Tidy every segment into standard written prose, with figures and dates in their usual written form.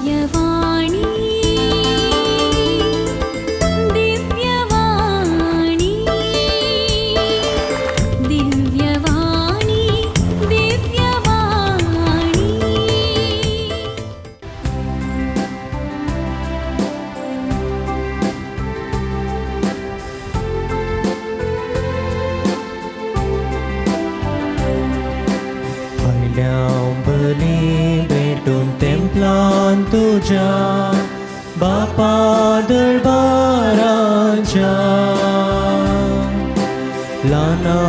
दिव्यवाणी दिव्यवाणी दिव्यवाणी दिव्यवाणी। आयल्या बली भेटून तेंपलान तुज्या बापा दरबाराच्या ल्हाना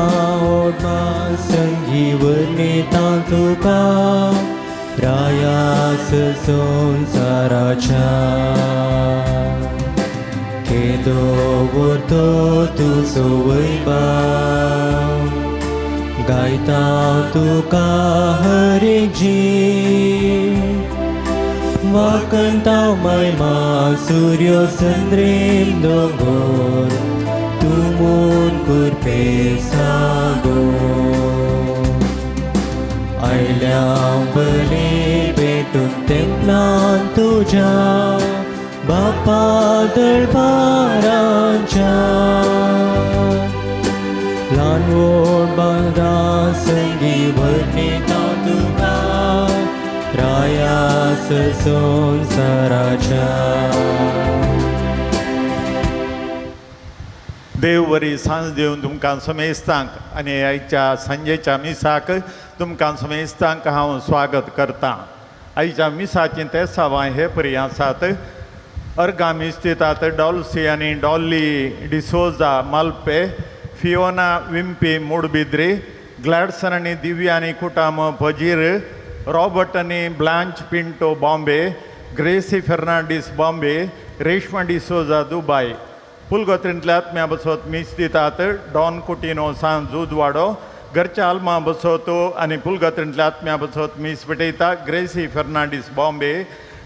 ओडमा संगी वर्णिता तुका रायास संवसाराच्या केदो व्हरतो तुजो वैभाव गायता तुका हर एक जीव वाकंता महिमा सूर्य संद्रेम दोंगोर तुमून कुरपे सागो आयल्या बली भेटून तेंपलान तुज्या बापा दरबाराच्या ल्हान व्हड बांदा संगी वर्णिता तुका रायास संवसाराच्या। देव बरी सांज दिवन तुमकां समेस्तांक आनी आयच्या सांजेच्या मिसाक तुमकां समेस्तांक हांव स्वागत करतां। आयच्या मिसाचीं तेसावां हे परी आसात। अर्गां मीस दितात डॉल्सी आनी डॉली डिसोजा मालपे, फियोना विम्पी मुडबिद्री, ग्लॅडसन आनी दिव्या आनी कुटाम भजीर, रॉबर्ट आनी ब्लांच पिंटो बॉम्बे, ग्रेसी फेर्नांडीस बॉम्बे, रेश्मा डिसोजा दुबाय। पुलगोत्रींतल्या आत्म्या बसोत मीस दितात डॉन कुटिनो सांज जुदवाडो, घरच्या आल्मा बसोतो आनी पुलगोत्रींतल्या आत्म्या बसोत मीस पेटयता ग्रेसी फेर्नांडीस बॉम्बे।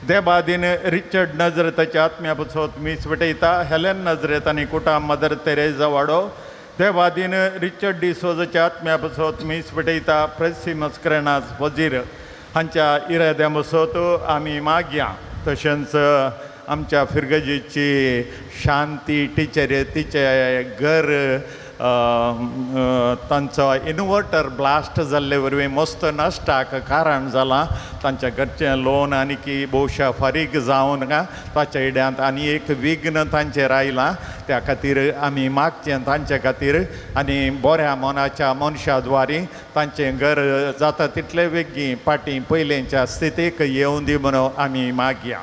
देबादीन रिचर्ड नजरेताच्या आत्म्या बसोत मीस पेटयता हेलेन नजरेत आनी कुटाम मदर तेरेजा वाडो। देवादीन रिचर्ड डिसोजाच्या आत्म्या बसोत मीस पेटयता प्रेसी मस्करेनास वजीर हांच्या इराद्या बसोत आमी मागया। तशेंच आमच्या फिरगजीची शांती टिचर तिचे घर तांचो इन्वर्टर ब्लास्ट जाल्ले वरवीं मस्त नश्टाक कारण जालां। तांच्या घरचें लोन आनी की भोवशा फारीक जावन ताच्या इड्यांत आनी एक विघ्न तांचेर आयलां। त्या खातीर आमी मागचें तांचे खातीर आनी बऱ्या मनाच्या मनशा द्वारी तांचें घर जाता तितले बेगीन फाटीं पयलींच्या स्थितीक येवं दी म्हणून आमी मागया।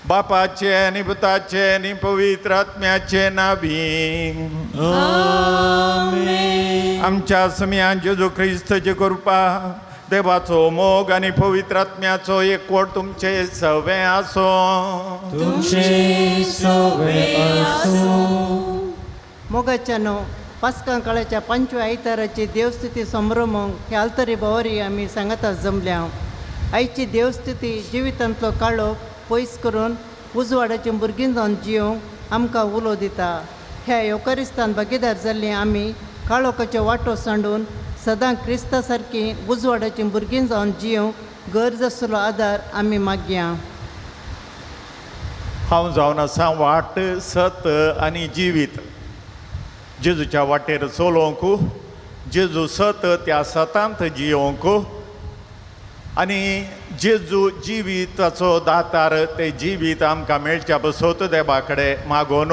बापाचे आनी पुताचे आनी पवित्र आत्म्याचे नावी आमच्या समयान जेजू क्रिस्तची कृपा, देवाचो मोग आनी पवित्र आत्म्याचो एकवट तुमचे सवे आसो। तुमचे सवे आसूं। मोगाच्यानो पास्कां काळाच्या पंचव्या आयताराची देवस्तुती संभ्रमूंक ह्या आल्तरी भोवरी आमी सांगाता जमल्या। आयची देवस्तुती जिवितांतलो काळो पयस करून उजवाडाची भुरगीं जावन जिवंक आमकां उलो दिता। ह्या येवकारिस्तान भागीदार जाल्लीं आमी काळोखाच्यो वाटो सांडून सदां क्रिस्ता सारकी उजवाडाची भुरगीं जावन जिवंक गरज आसलो आदार आमी मागया। हांव जावन आसा वाट, सत आनी जिवीत। जेजूच्या वाटेर चलोवंक, जेजू सत त्या सतांत जियोवंक आनी जेजू जिविताचो दातार ते जिवीत आमकां मेळच्या बसोत देवा कडेन मागोवन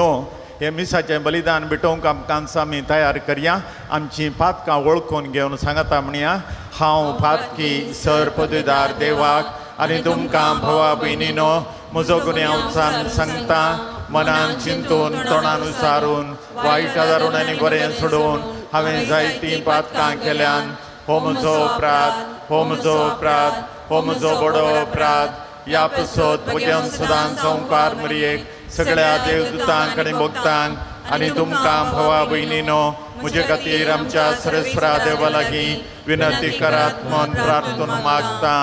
हे मिसाचें बलिदान भेटोवंक आमकां आमी तयार करया। आमचीं पातकां वळखून घेवन सांगता म्हणया, हांव पातकी सर पदवीदार देवाक आनी तुमकां भावा भयणीनो म्हजो गुन्यांव सांगता, मनान चिंतून तोंडान उचारून वायट आदारून आनी बरें सोडून हांवें जायतीं पातकां केल्यान। हो म्हजो अपराध, हो म्हजो अपराध, हो म्हजो बडो अपराध। ह्या पसत म्हज्यान सदां संवकार मरयेक सगळ्या देवदूतांक आनी भक्तांक आनी तुमकां भावा भयणीनो म्हजे खातीर आमच्या सरस्वरा देवा लागीं विनंती करात म्हूण प्रार्थना मागता।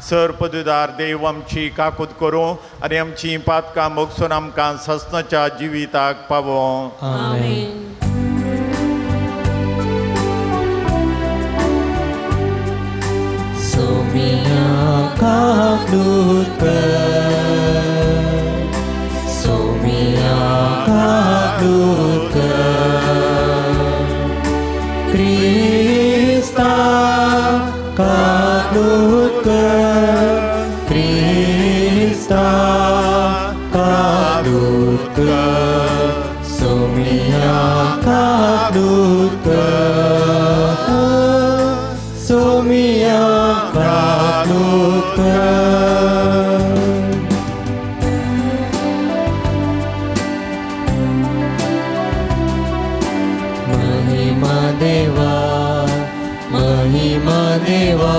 सर पदवीदार देव आमची काकूत करूं आनी आमची पातकां मोगसून आमकां ससनाच्या जिविताक पावों। आमेन। सोमिया काकूत काकलूत कर, सोम्या काकलूत कर, क्रिस्ता काकलूत कर, क्रिस्ता काकलूत कर, सोम्या काकलूत कर, सोम्या काकलूत कर। महिमा देवा, महिमा देवा,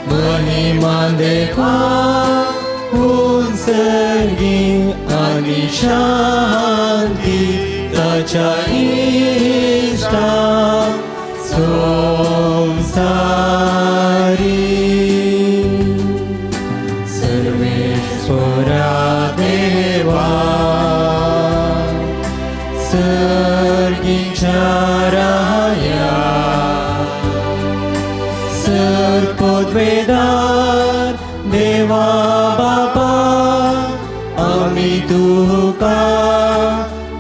महिमा देवा, उंचगी आणि शांती ताच्या इश्टा संसारी। सर्वेश्वरा देवा, सर्गीच्या राया, सर्पोद्वेदार देवा बापा, आमी तुका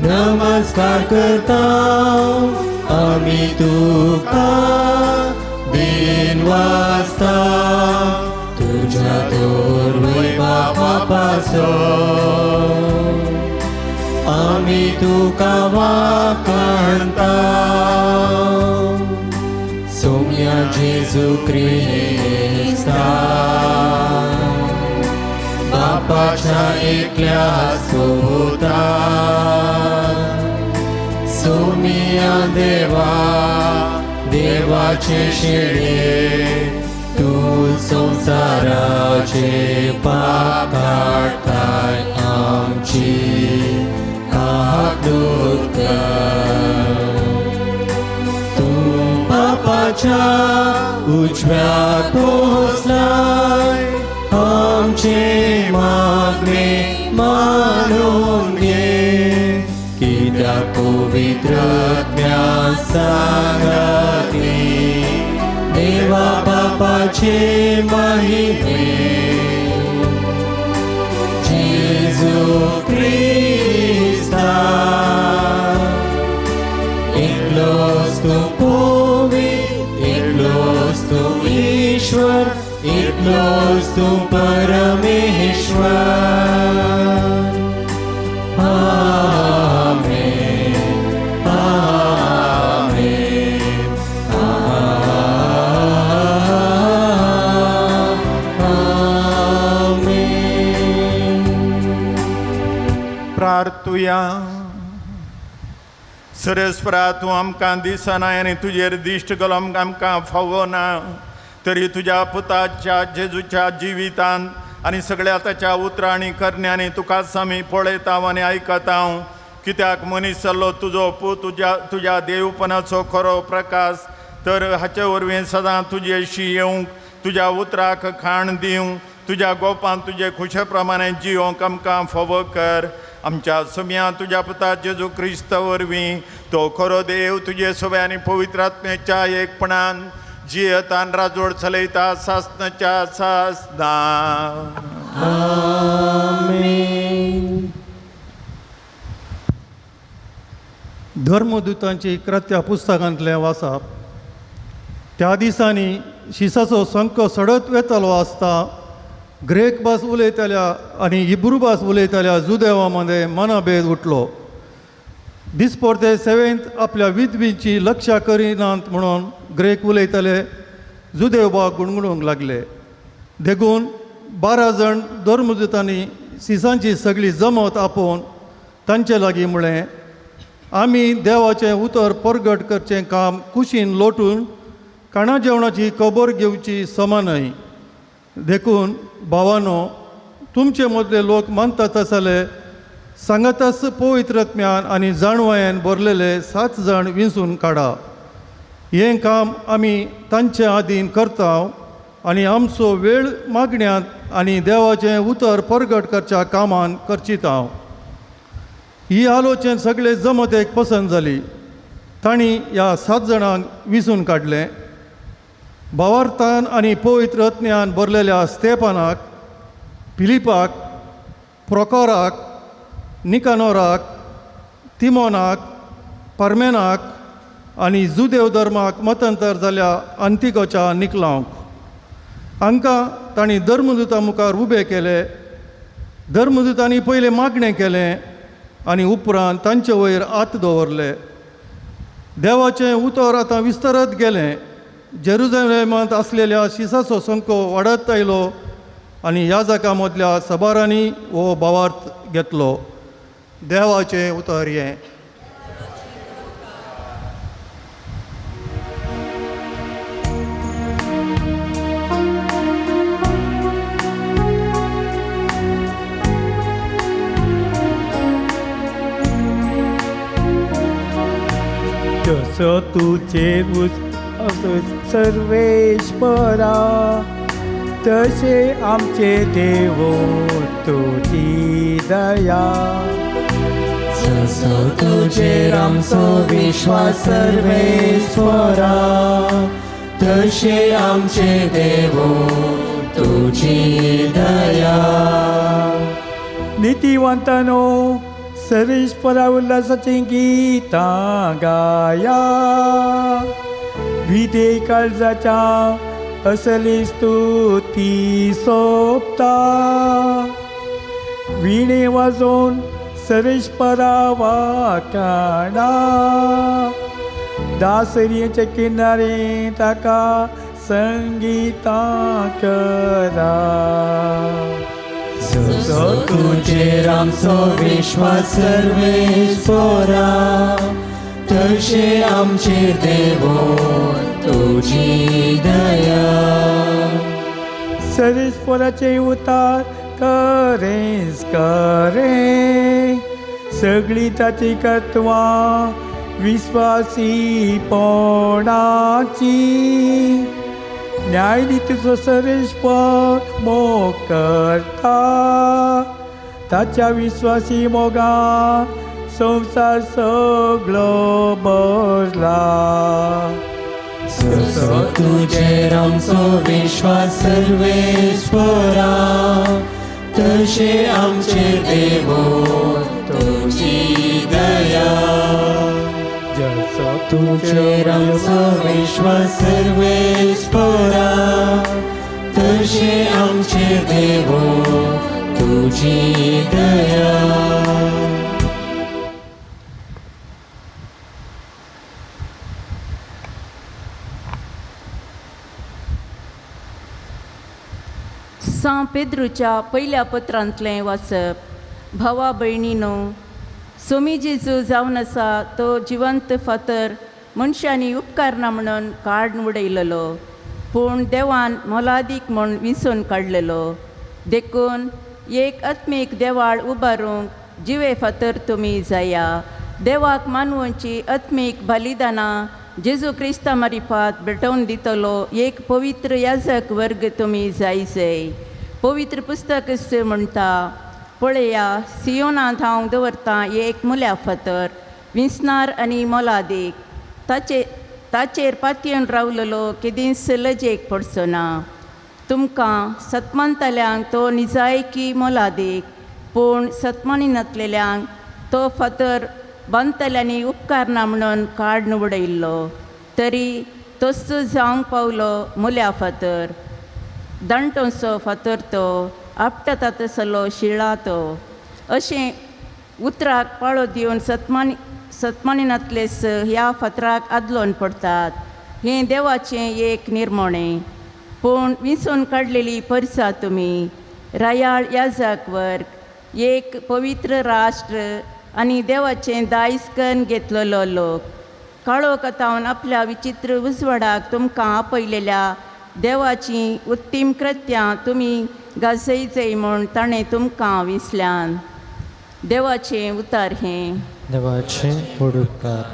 नमस्कार करता, आमी तुका दिन वाजता, तुझ्या तोरवय बापा पासो आमी तुका वाखाणता। सोम्या जेजू क्रिस्ता, बापाच्या एकल्या सुता, सोम्या देवा, देवाचे शेळे, तूं संवसाराचे पाप काडटाय, आमची काकलूत कर। तूं पापाच्या उजव्या पोसलाय, आमचे मागणे मानून घे, कित्याक पवित्र आत्म्या सांगाती, देवा बापाचे महिमे, जेजू क्रिस्ता, एकलोच तूं पवित्र, एकलोच तूं ईश्वर, एकलोच तूं परमेश्वर। आमेन, आमेन, आमेन। प्रार्थुया। सरेस्परा, तूं आमकां दिसना आनी तुजेर दिश्ट घालूंक आमकां फावो ना, तरी तुज्या पुताच्या जेजूच्या जिवितान आनी सगळ्या ताच्या उतरांनी करण्यांनी तुकाच आमी पळयता आनी आयकता। कित्याक मनीस जाल्लो तुजो पूत तुज्या तुज्या देवपणाचो खरो प्रकाश, तर हाचे वरवीं सदां तुजेशी येवंक, तुज्या उतराक खाण दिवंक, तुज्या गोपान तुजे खुशे प्रमाणे जियोंक आमकां फावो कर। आमच्या सुम्या तुज्या पुता जेजू क्रिस्त वरवीं तो खरो देव तुजे सोबे आनी पवित्र आत्म्याच्या एकपणान जियतान राजवट चलयता सासनाच्या सासना। आमेन। धर्मदूतांची कृत्या पुस्तकांतलें वाचप। त्या दिसांनी शिसाचो संक सडत वेतालो आसता ग्रेक भास उलयताल्या आनी हिब्रू भास उलयताल्या जुदेवा मदें मनाभेद उठलो। दिसपडते सेवेंत आपल्या विधवींची लक्षा करिनात म्हणून ग्रेक उलयताले जुदेव बाग गुणगुणूंक लागले। देखून 12 जाण धर्मदूतांनी सिसांची सगळी जमत आपोवन तांचे लागीं म्हळें, आमी देवाचें उतर परगट करचें काम कुशीन लोटून खाणा जेवणाची खबर घेवची समा न्हय। देखून भावानो, तुमचे मदले लोक मानतात आसले सांगाताच पवित्र आत्म्यान आनी जाणवायेन भरलेले 7 जाण विंचून काडा। हें काम आमी तांचे आदीन करता आनी आमचो वेळ मागण्यांत आनी देवाचें उतर परगट करच्या कामान करचिता। ही आलोचन सगळे जमतेक पसंत जाली। तांणी ह्या 7 जाणांक विंचून काडलें। भावार्थान आनी पवित्र आत्म्यान भरलेल्या स्तेपानाक, फिलिपाक, प्रोकोराक, निकानोराक, तिमोनाक, परमेनाक आनी जुदेव धर्माक मतांतर जाल्या अंतिकोच्या निकलांक. हांकां तांणी धर्मदुता मुखार उबे केले. धर्मदुतांनी पयलें मागणें केलें आनी उपरांत तांचे वयर हात दवरले. देवाचें उतर आतां विस्तारत गेलें. जेरुजलेमांत आसलेल्या शिसाचो संको वाडत आयलो आनी ह्या जाका मदल्या सबारांनी हो भावार्थ घेतलो. देवाचें उतर हें. जसो तुजेर सर्वेश्वरा तशें आमचे देवो तुजी दया. जसो तुजेर आमचो विश्वास सर्वेश्वरा तशें आमचे देवो तुजी दया. नितीवंतानो सर्वेश्वरा उल्हासाचीं गितां गाया, विधे काळजाच्या असली स्तुती सोबता. विणे वाजोवन सर्वेश्वरा वाखाणा, दासरयेचे किनारे ताका संगितां करा. जसो तुजेर आमचो विश्वास सर्वेश्वरा तशें आमचेर देवो तुजी दया. सर्वेश्वराचें उतार करेंच करें, सगळीं ताची कर्तवां विस्वासीपणाची. न्यायनितीचो सर्वेश्वर मोग करता, ताच्या विस्वासी मोगान संवसार सगळो भरला. जसो तुजेर आमचो विश्वास सर्वेश्वरा तशें आमचेर देवो तुजी दया. जसो तुजेर आमचो विश्वास सर्वेश्वरा तशें आमचेर देवो तुजी दया. सां पेद्रूच्या पयल्या पत्रांतलें वाचप. भावा भयणीनो, सोमी जेजू जावन आसा तो जिवंत फातर मनशांनी उपकारना म्हणून काडून उडयलेलो, पूण देवान मोलादीक म्हूण विंचून काडलेलो. देखून एक आत्मीक देवाळ उबारूंक जिवे फातर तुमी जाया. देवाक मानवची आत्मीक बलिदानां जेजू क्रिस्ता मारिफात भेटोवन दितलो एक पवित्र याजक वर्ग तुमी जायजय. पवित्र पुस्तक म्हणटा, पळया सियोनांत हांव दवरतां एक मुल्या फातर विंचणार आनी मोलादीक, ताचेर पातयेवन रावलेलो केदींच लजेक पडचो ना. तुमकां सतमानतल्यांक तो निजायकी मोलादीक, पूण सतमानिनातलेल्यांक तो फातर बांदतल्यांनी उपकारना म्हणून काडून उडयल्लो. तरी तोच जावंक पावलो मुल्या फातर, दांटोसो फातर तो आपटता तसलो शिळा तो. अशें उतराक पाळो दिवन सतमानिनातलेस ह्या फातराक आदलोन पडटात. हें देवाचें एक निर्मणें. पूण विंचून काडलेली परसा तुमी, रायाळ याजक वर्ग, एक पवित्र राष्ट्र आनी देवाचें दायज करून घेतलेलो लोक. काळो कथावन आपल्या विचित्र उजवाडाक तुमकां आपयलेल्या देवाचीं उत्तीम कृत्यां तुमी गाजयचय म्हूण ताणें तुमकां विसल्यान. देवाचें उतार हें. देवाचें व्हड उपकार.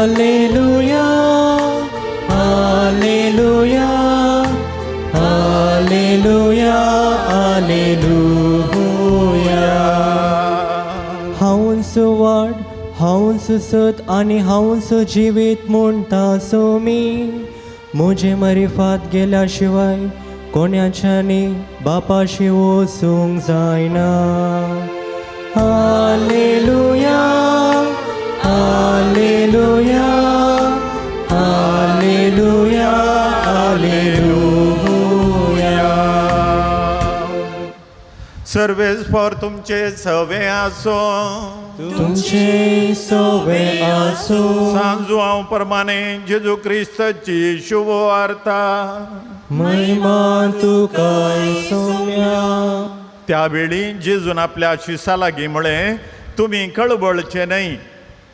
Hallelujah, hallelujah, hallelujah, hallelujah. हांवूच वाट, हांवूच सत आनी हांवूच जिवीत म्हणटा सोमी। म्हजे मरिफात गेल्या शिवाय कोण्याच्यानी बापाशी वचूंक जायना। Hallelujah, hallelujah, hallelujah, hallelujah. सर्वेस्पर तुमचे सवे आसो, तुमचे सवे आसूं। सांजुआंव प्रमाणे जेजू क्रिस्ताची शुभवार्ता। महिमा तुका सोम्या। त्यावेळी जेजून आपल्या शिसा लागीं म्हळें, तुमी कळबळचे न्हय,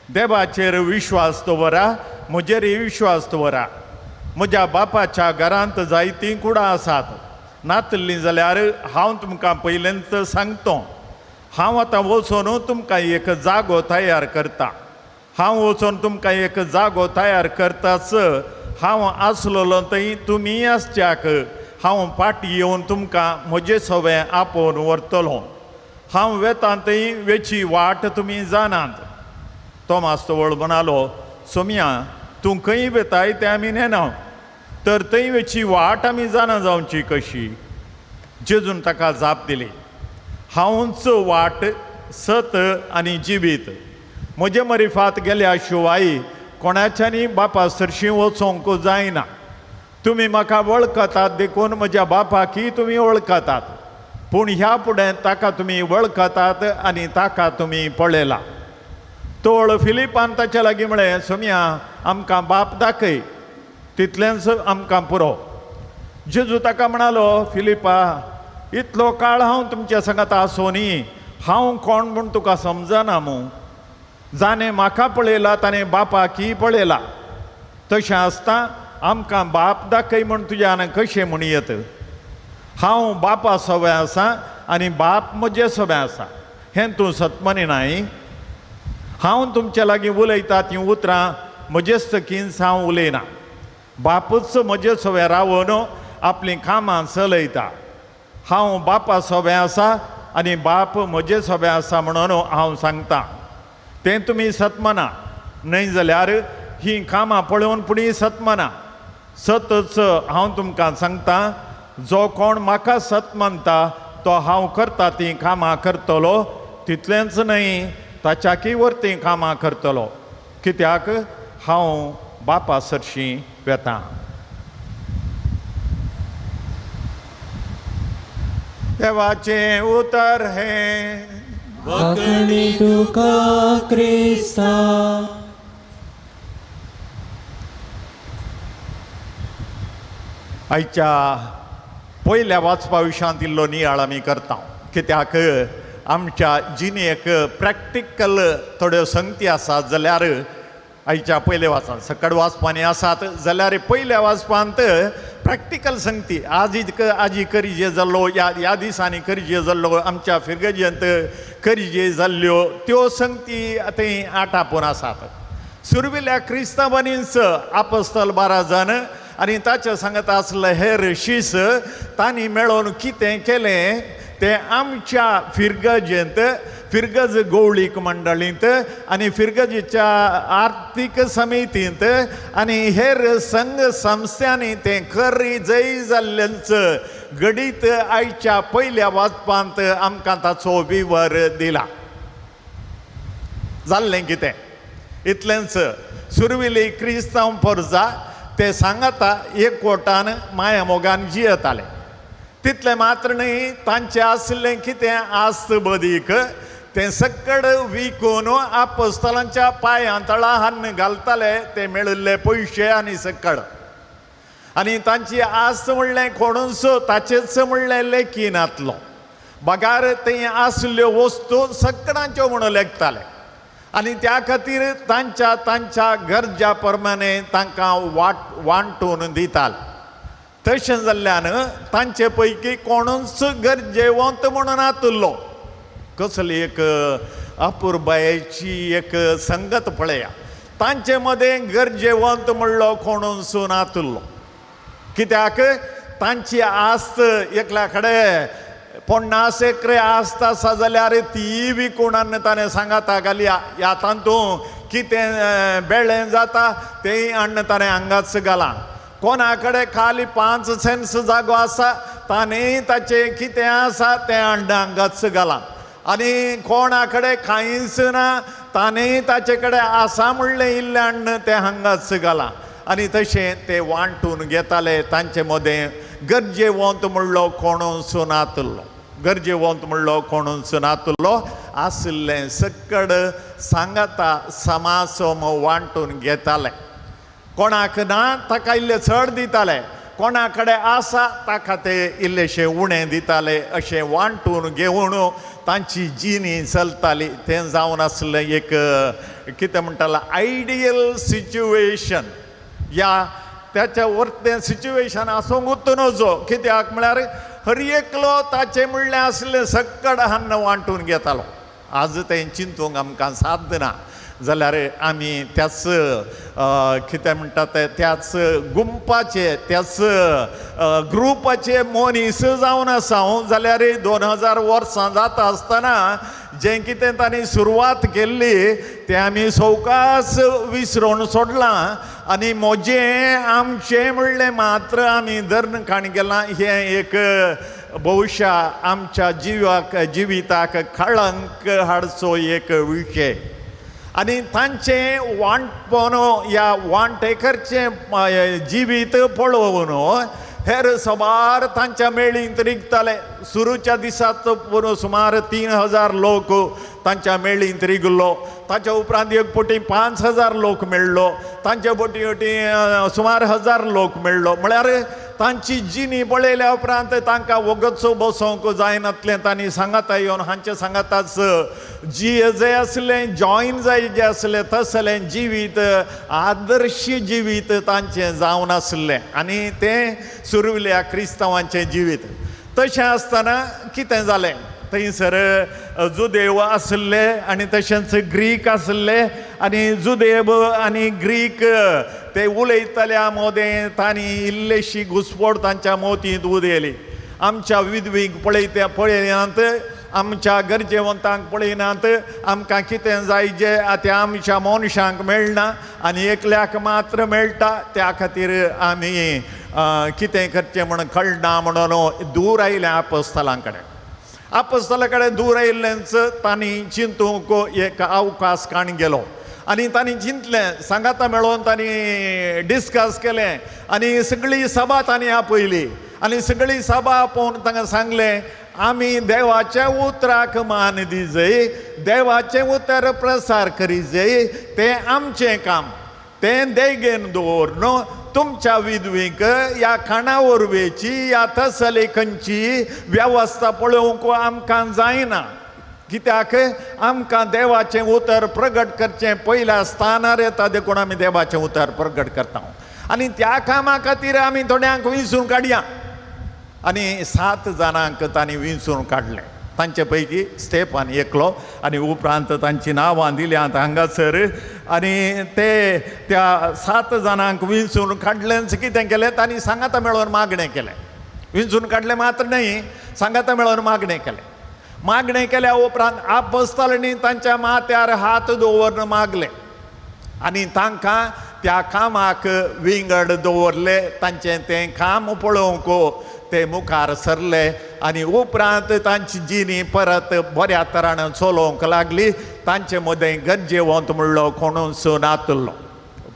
देवाचेर विश्वास दवरा, म्हजेरय विश्वास दवरा। म्हज्या बापाच्या घरांत जायतीं कुडां आसात, नातल्लीं जाल्यार हांव तुमकां पयलेंच सांगतो। हांव आतां वचून तुमकां एक जागो तयार करता। हांव वचून तुमकां एक जागो तयार करताच हांव आसलेलो थंय तुमी आसच्याक हांव फाटीं येवन तुमकां म्हजे सवें आपोवन व्हरतलो। हांव वेता थंय वेची वाट तुमी जाणात। तोमास तवळ म्हणालो, सोम्या तूं खंय वेताय तें आमी नेना, तर थंय वेची वाट आमी जाणा जावची कशी? जेजून ताका जाप दिली, हांवूच वाट, सत आनी जिवीत। म्हजे मरिफात गेल्या शिवाय कोणाच्यानी बापा सरशीं वचोंक जायना। तुमी म्हाका वळखतात देखून म्हज्या बापाकय तुमी वळखतात, पूण ह्या फुडें ताका तुमी वळखतात आनी ताका तुमी पळयला। तोळ फिलिपान ताच्या लागीं म्हळें, सोम्या आमकां बाप दाखय, तितलेंच आमकां पुरो। जेजू ताका म्हणालो, फिलिपा इतलो काळ हांव तुमच्या सांगात आसो न्ही, हांव कोण म्हूण तुका समजना मू? जाणें म्हाका पळयला ताणें बापाकय पळयला। तशें आसता आमकां बाप दाखय म्हूण तुज्यान कशें म्हणयत? हांव बापा सवें आसा आनी बाप म्हजे सवें आसा, हें तूं सतमनी नाय? हांव तुमच्या लागीं उलयता तीं उतरां म्हजेच तकीन हांव उलयना, बापूच म्हजे सवें रावन आपलीं कामां चलयता। हांव बापा सवें आसा आनी बाप म्हजे सवें आसा म्हणून हांव सांगता, तें तुमी सतमना न्हय जाल्यार हीं कामां पळोवन पुणी सतमना। सतच हांव तुमकां सांगता, जो कोण म्हाका सत मानता तो हांव करता तीं कामां करतलो, तितलेंच न्हय ताच्याकय वरतीं कामां करतलो, कित्याक हांव बापा सरशीं वेता। देवाचें उतर हें। वाकणी तुका क्रिस्ता। आयच्या पयल्या वाचपा विशयांत इल्लो नियाळ आमी करता, कित्याक आमच्या जिणेक प्रॅक्टिकल थोड्यो संगती आसात जाल्यार आयच्या पयल्या वाचपांत सकट वाचपांनी आसात जाल्यार पयल्या वाचपांत प्रॅक्टिकल संगती आजी आजी करिजे जाल्लो, ह्या दिसांनी करिजे जाल्लो, आमच्या फिरगजेंत करिजे जाल्ल्यो त्यो संगती थंय आटापून आसात। सुरविल्या क्रिस्तांवांनीच आपस्तल 12 जाण आनी ताच्या सांगत आसले हेर शीस तांणी मेळोवन कितें केलें तें आमच्या फिरगजेंत, फिरगज गवळीक मंडळींत आनी फिरगजेच्या आर्थीक समितींत आनी हेर संघ संस्थांनी तें खरी जय जाल्ल्यांच घडीत आयच्या पयल्या वाचपांत आमकां ताचो विवर दिला। जाल्लें कितें इतलेंच सुरविली क्रिस्तांव परजा ते सांगाता एकवटान माया मोगान जियेताले, तितलें मात्र न्हय तांचें आशिल्लें कितें आस्त बदीक तें सकड विकून आपस्तलांच्या पांयां तळा हान्न घालताले ते मेळिल्ले पयशे आनी सकड, आनी तांची आस्त म्हणलें कोणूच ताचेच म्हणलें लेखी नातलो, बगार थंय आसल्ल्यो वस्तू सकडांच्यो म्हणून लेखताले आनी त्या खातीर तांच्या तांच्या गरजा प्रमाणे तांकां वाट वांटून दिताले। तशें जाल्ल्यान तांचे पैकी कोणूच गरजेवंत म्हणून नातुल्लो। कसली एक अपुरबायेची एक संगत पळया, तांचे मदें गरजेवंत म्हणलो कोणूच नातुल्लो, कित्याक तांची आस्त एकल्या कडेन 50 एकरे आसता आसा जाल्यार ती विकून हाडून ताणें सांगाता घालया, ह्या तातूंत कितें बेळें जाता तेंय हाडून ताणें हांगाच घालां. कोणा कडेन खाली 5 सेंट्स जागो आसा ताणें ताचें कितें आसा तें हाडून हांगाच घालां. आनी कोणा कडेन कांयच ना ताणें ताचे कडेन आसा म्हणलें इल्लें हाडून तें हांगाच घालां. आनी तशें ते वांटून घेताले. तांचे मदें गरजेवंत म्हणलो कोणूच नातलो, गरजेवंत म्हणलो कोणूच नातलो. आशिल्लें सकड सांगाता समासम वांटून घेताले. कोणाक ना ताका इल्लें चड दिताले, कोणा कडेन आसा ताका ते इल्लेशे उणें दिताले. अशें वांटून घेवन तांची जिणी चलताली. तें जावन आसलें एक कितें म्हणटालें आयडियल सिच्युएशन. ह्या त्याच्या वरतें सिच्युएशन आसूंकूच नजो, कित्याक म्हळ्यार हर एकलो ताचें म्हणलें आसलें सकड हान्न वांटून घेतालो. आज तें चिंतूंक आमकां साध्य ना जाल्यार आमी त्याच कितें म्हणटा ते त्याच गुंपाचे त्याच ग्रुपाचे मनीस जावन आसा हांव. जाल्यार 2000 वर्सां जाता आसतना जें कितें तांणी सुरवात केल्ली तें आमी सवकास विसरून सोडलां. आनी म्हजें आमचें म्हणलें मात्र आमी धरून काण गेलां. हें एक बहुशा आमच्या जिवाक जिविताक कळंक हाडचो एक विशय. आनी तांचें वांटपण ह्या वांटेकरचें जिवीत पळोवन हेर सबार तांच्या मेळींत रिगताले. सुरूच्या दिसात पुरो सुमार 3000 लोक तांच्या मेळींत रिगलो. ताच्या उपरांत एक पटी 5000 लोक मेळ्ळो, तांच्या पटी वटी सुमार 1000 लोक मेळ्ळो. म्हळ्यार तांची जिणी पळयल्या उपरांत तांकां वगतचो बसोवंक जायनातलें. तांणी सांगाता येवन हांचे सांगाताच जी जे आसलें जॉयन जाय जें आसलें तसलें जिवीत आदर्श जिवीत तांचें जावन आसलें. आनी तें सुरविल्या क्रिस्तांवांचें जिवीत. तशें आसतना कितें जालें, थंयसर जुदेव आसले आनी तशेंच ग्रीक आसले. आनी जुदेव आनी ग्रीक ते उलयतल्या मदें तांणी इल्लेशी घुसपड तांच्या मोतींत उदयली. आमच्या विधवींक पळयता पळयनात, आमच्या गरजेवंतांक पळयनात, आमकां कितें जाय जें तें आमच्या मनशांक मेळना आनी एकल्याक मात्र मेळटा. त्या खातीर आमी कितें करचें म्हण कळना म्हणून दूर आयलें आपस्थलां कडेन. आपस्थला कडेन दूर आयिल्लेंच तांणी चिंतूंक एक अवकाश काण गेलो. आनी तांणी चिंतलें, सांगाता मेळोवन तांणी डिस्कस केलें आनी सगळी सभा तांणी आपयली. आनी सगळी सभा आपोवन तांकां सांगलें, आमी देवाच्या उतराक मान दिजय, देवाचें उतर प्रसार करीजय, तें आमचें काम, तें देगेन दवर तुमच्या विधवींक ह्या खाणा वरवेची ह्या तसली खंयची वेवस्था पळोवंक आमकां जायना. कित्याक आमकां देवाचें उतर प्रगट करचें पयल्या स्थानार येता, देखून आमी देवाचें उतर प्रगट करता. आनी त्या कामा खातीर आमी थोड्यांक विंचून काडया. आनी 7 जाणांक तांणी विंचून काडलें. तांचे पैकी स्टेफान एकलो आनी उपरांत तांची नांवां दिल्यांत हांगासर. आनी ते त्या 7 जाणांक विंचून काडलेंच कितें केलें तांणी सांगाता मेळोवन मागणें केलें. विंचून काडलें मात्र न्हय, सांगाता मेळोवन मागणें केलें. मागणें केल्या उपरांत आपस्थलांनी तांच्या माथ्यार हात दवरून मागलें आनी तांकां त्या कामाक विंगड दवरले. तांचें तें काम पळोवंक ते मुखार सरले आनी उपरांत तांची जिणी परत बऱ्या तरान चलोवंक लागली. तांचे मदें गरजेवंत म्हणलो कोणूच नातलो.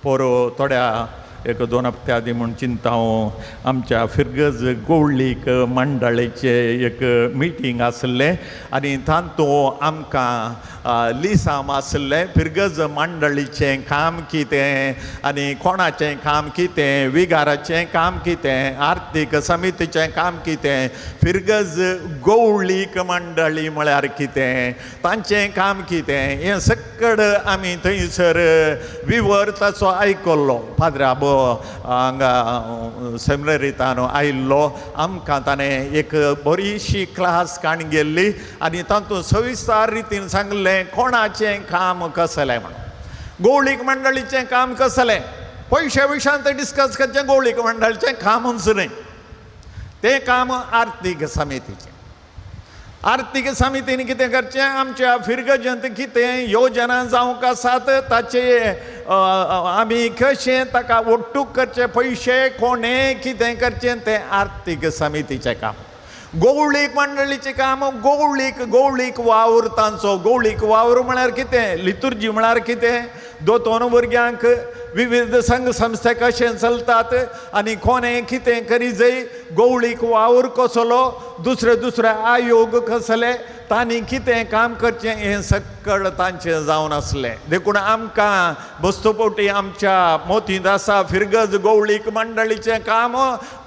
पोरो थोड्या 1-2 हप्त्या आदीं म्हूण चिंता हांव आमच्या फिरगज गोवळीक मंडळीचें एक मिटींग आसलें आनी तातूंत आमकां लिसांव आसलें फिरगज मंडळीचें काम कितें आनी कोणाचें काम कितें, विगाराचें काम कितें, आर्थीक समितीचें काम कितें, फिरगज गोवळीक मंडळी म्हळ्यार कितें, तांचें काम कितें, हें सकड आमी थंयसर विवर ताचो आयकल्लो. पाद्रा हांगा सेमिनरींत आयिल्लो आमकां ताणें एक बरीशी क्लास काण गेल्ली आनी तातूंत सविस्तार रितीन सांगलें कोणाचें काम कसलें म्हणून, गोवळीक मंडळीचें काम कसलें. पयशे विशयांत डिस्कस करचें गोवळीक मंडळीचें कामूच न्हय, तें काम आर्थीक समितीचें. आर्थीक समितीन कितें करचें, आमच्या फिरगजंत कितें योजना जावंक आसात ताचे आमी कशें ताका ओट्टूक करचे, पयशे कोणें कितें करचें तें आर्थीक समितीचें काम. गवळीक मंडळीचें काम गवळीक, गवळीक वावर तांचो. गवळीक वावर म्हळ्यार कितें, लितुर्जी म्हळ्यार कितें, दोतोन भुरग्यांक विविध संघ संस्थे कशें चलतात आनी कोणें कितें करी जाय, गवळीक वावर कसलो, दुसरे दुसरे आयोग कसले, तांणी कितें काम करचें हें सकळ तांचें जावन आसलें. देखून आमकां बस्तुपोटी आमच्या मोतींत आसा फिरगज गवळीक मंडळीचें काम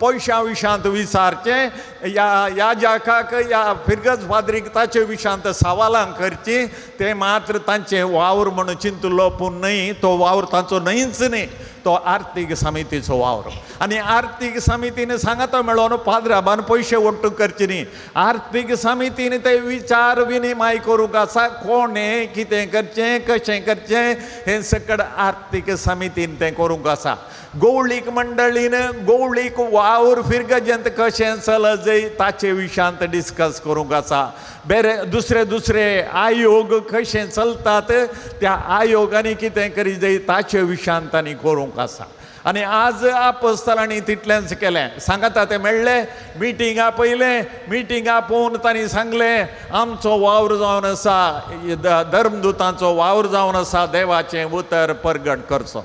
पयशां विशांत विचारचें, ह्या याजकाक ह्या फिरगज पाद्रीक ताचे विशांत सवालां करचीं, तें मात्र तांचें वावर म्हणून चिंतलो पूण न्हय, तो वावर तांचो न्हयच न्हय, तो आर्थीक समितीचो वावर. आनी आर्थीक समितीन सांगाता मेळोन पाद्राबान पयशे ओट्टू करचे न्ही, आर्थीक समितीन ते विचार विनिमय करूंक आसा, कोणें कितें करचें कशें करचें हें सकड आर्थीक समितीन तें करूंक आसा. गवळीक मंडळीन गवळीक वावर फिरगजंत कशें चलत जाय ताचे विशांत डिस्कस करूंक आसा. बेरे दुसरे दुसरे आयोग कशें चलतात त्या आयोगांनी कितें करी जाय ताचे विशांत तांणी करूंक आसा. आनी आज आपस्थलांनी तितलेंच केलें, सांगाता तें मेळ्ळें, मिटींग आपयलें, मिटींग आपोवन तांणी सांगलें आमचो वावर जावन आसा, धर्मदुतांचो वावर जावन आसा देवाचें उतर परगट करचो,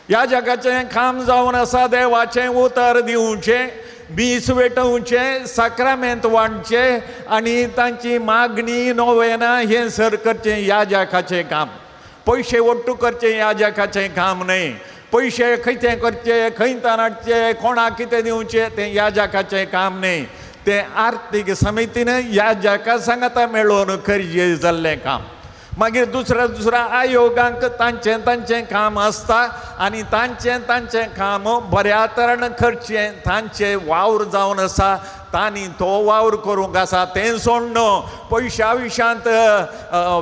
ह्या जगाचें काम जावन आसा देवाचें उतर दिवचें, बीस वेटोवचें, साक्रामेंत वांटचें आनी तांची मागणी नोवेना हें सर करचें ह्या जगाचें काम. पयशे ओट्टू करचें ह्या जगाचें काम न्हय, पयशे खंयचें करचे, खंय हाडचे, कोणाक कितें दिवचें तें ह्या जगाचें काम न्हय, तें आर्थीक समितीन ह्या जगा सांगाता मेळोवन करचें जाल्लें काम. मागीर दुसऱ्या दुसऱ्या आयोगांक तांचें तांचें काम आसता आनी तांचें तांचें काम बऱ्या तरेन करचें, तांचें वावर जावन आसा, तांणी तो वावर करूंक आसा. तें सोडून पयशा विशांत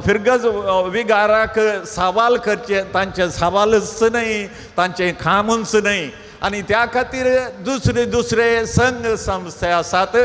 फिरगज विगाराक सवाल करचें तांचें सवालच न्हय, तांचें कामूच न्हय. आनी त्या खातीर दुसरे दुसरे संघ संस्थे आसात,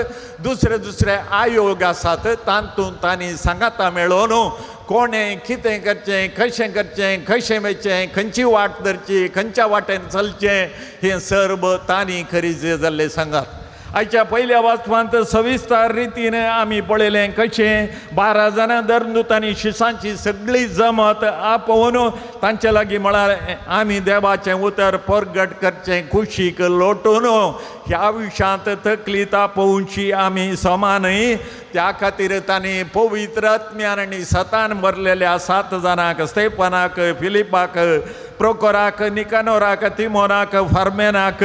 दुसरे दुसरे आयोग आसात, तातूंत तांणी सांगाता मेळोवन कोणें कितें करचें, कशें करचें, कशें वचचें, खंयची वाट धरची, खंयच्या वाटेन चलचें हें सर्व तांणी खरीज जाल्लें सांगात. आयच्या पयल्या वाचपांत सविस्तर रितीन आमी पळयलें कशें 12 जाणां धर्मदुतांनी शिसांची सगळी जमत आपोवन तांचे लागीं म्हळ्यार आमी देवाचें उतर परगट करचें कुशीक लोटून ह्या विशांत तकली तापोवची आमी समा न्हय. त्या खातीर तांणी पवित्र आत्म्यान आनी सतान भरलेल्या 7 जाणांक, स्तेफनाक, फिलिपाक, प्रोकोराक, निकानोराक, तिमोनाक, फार्मेनाक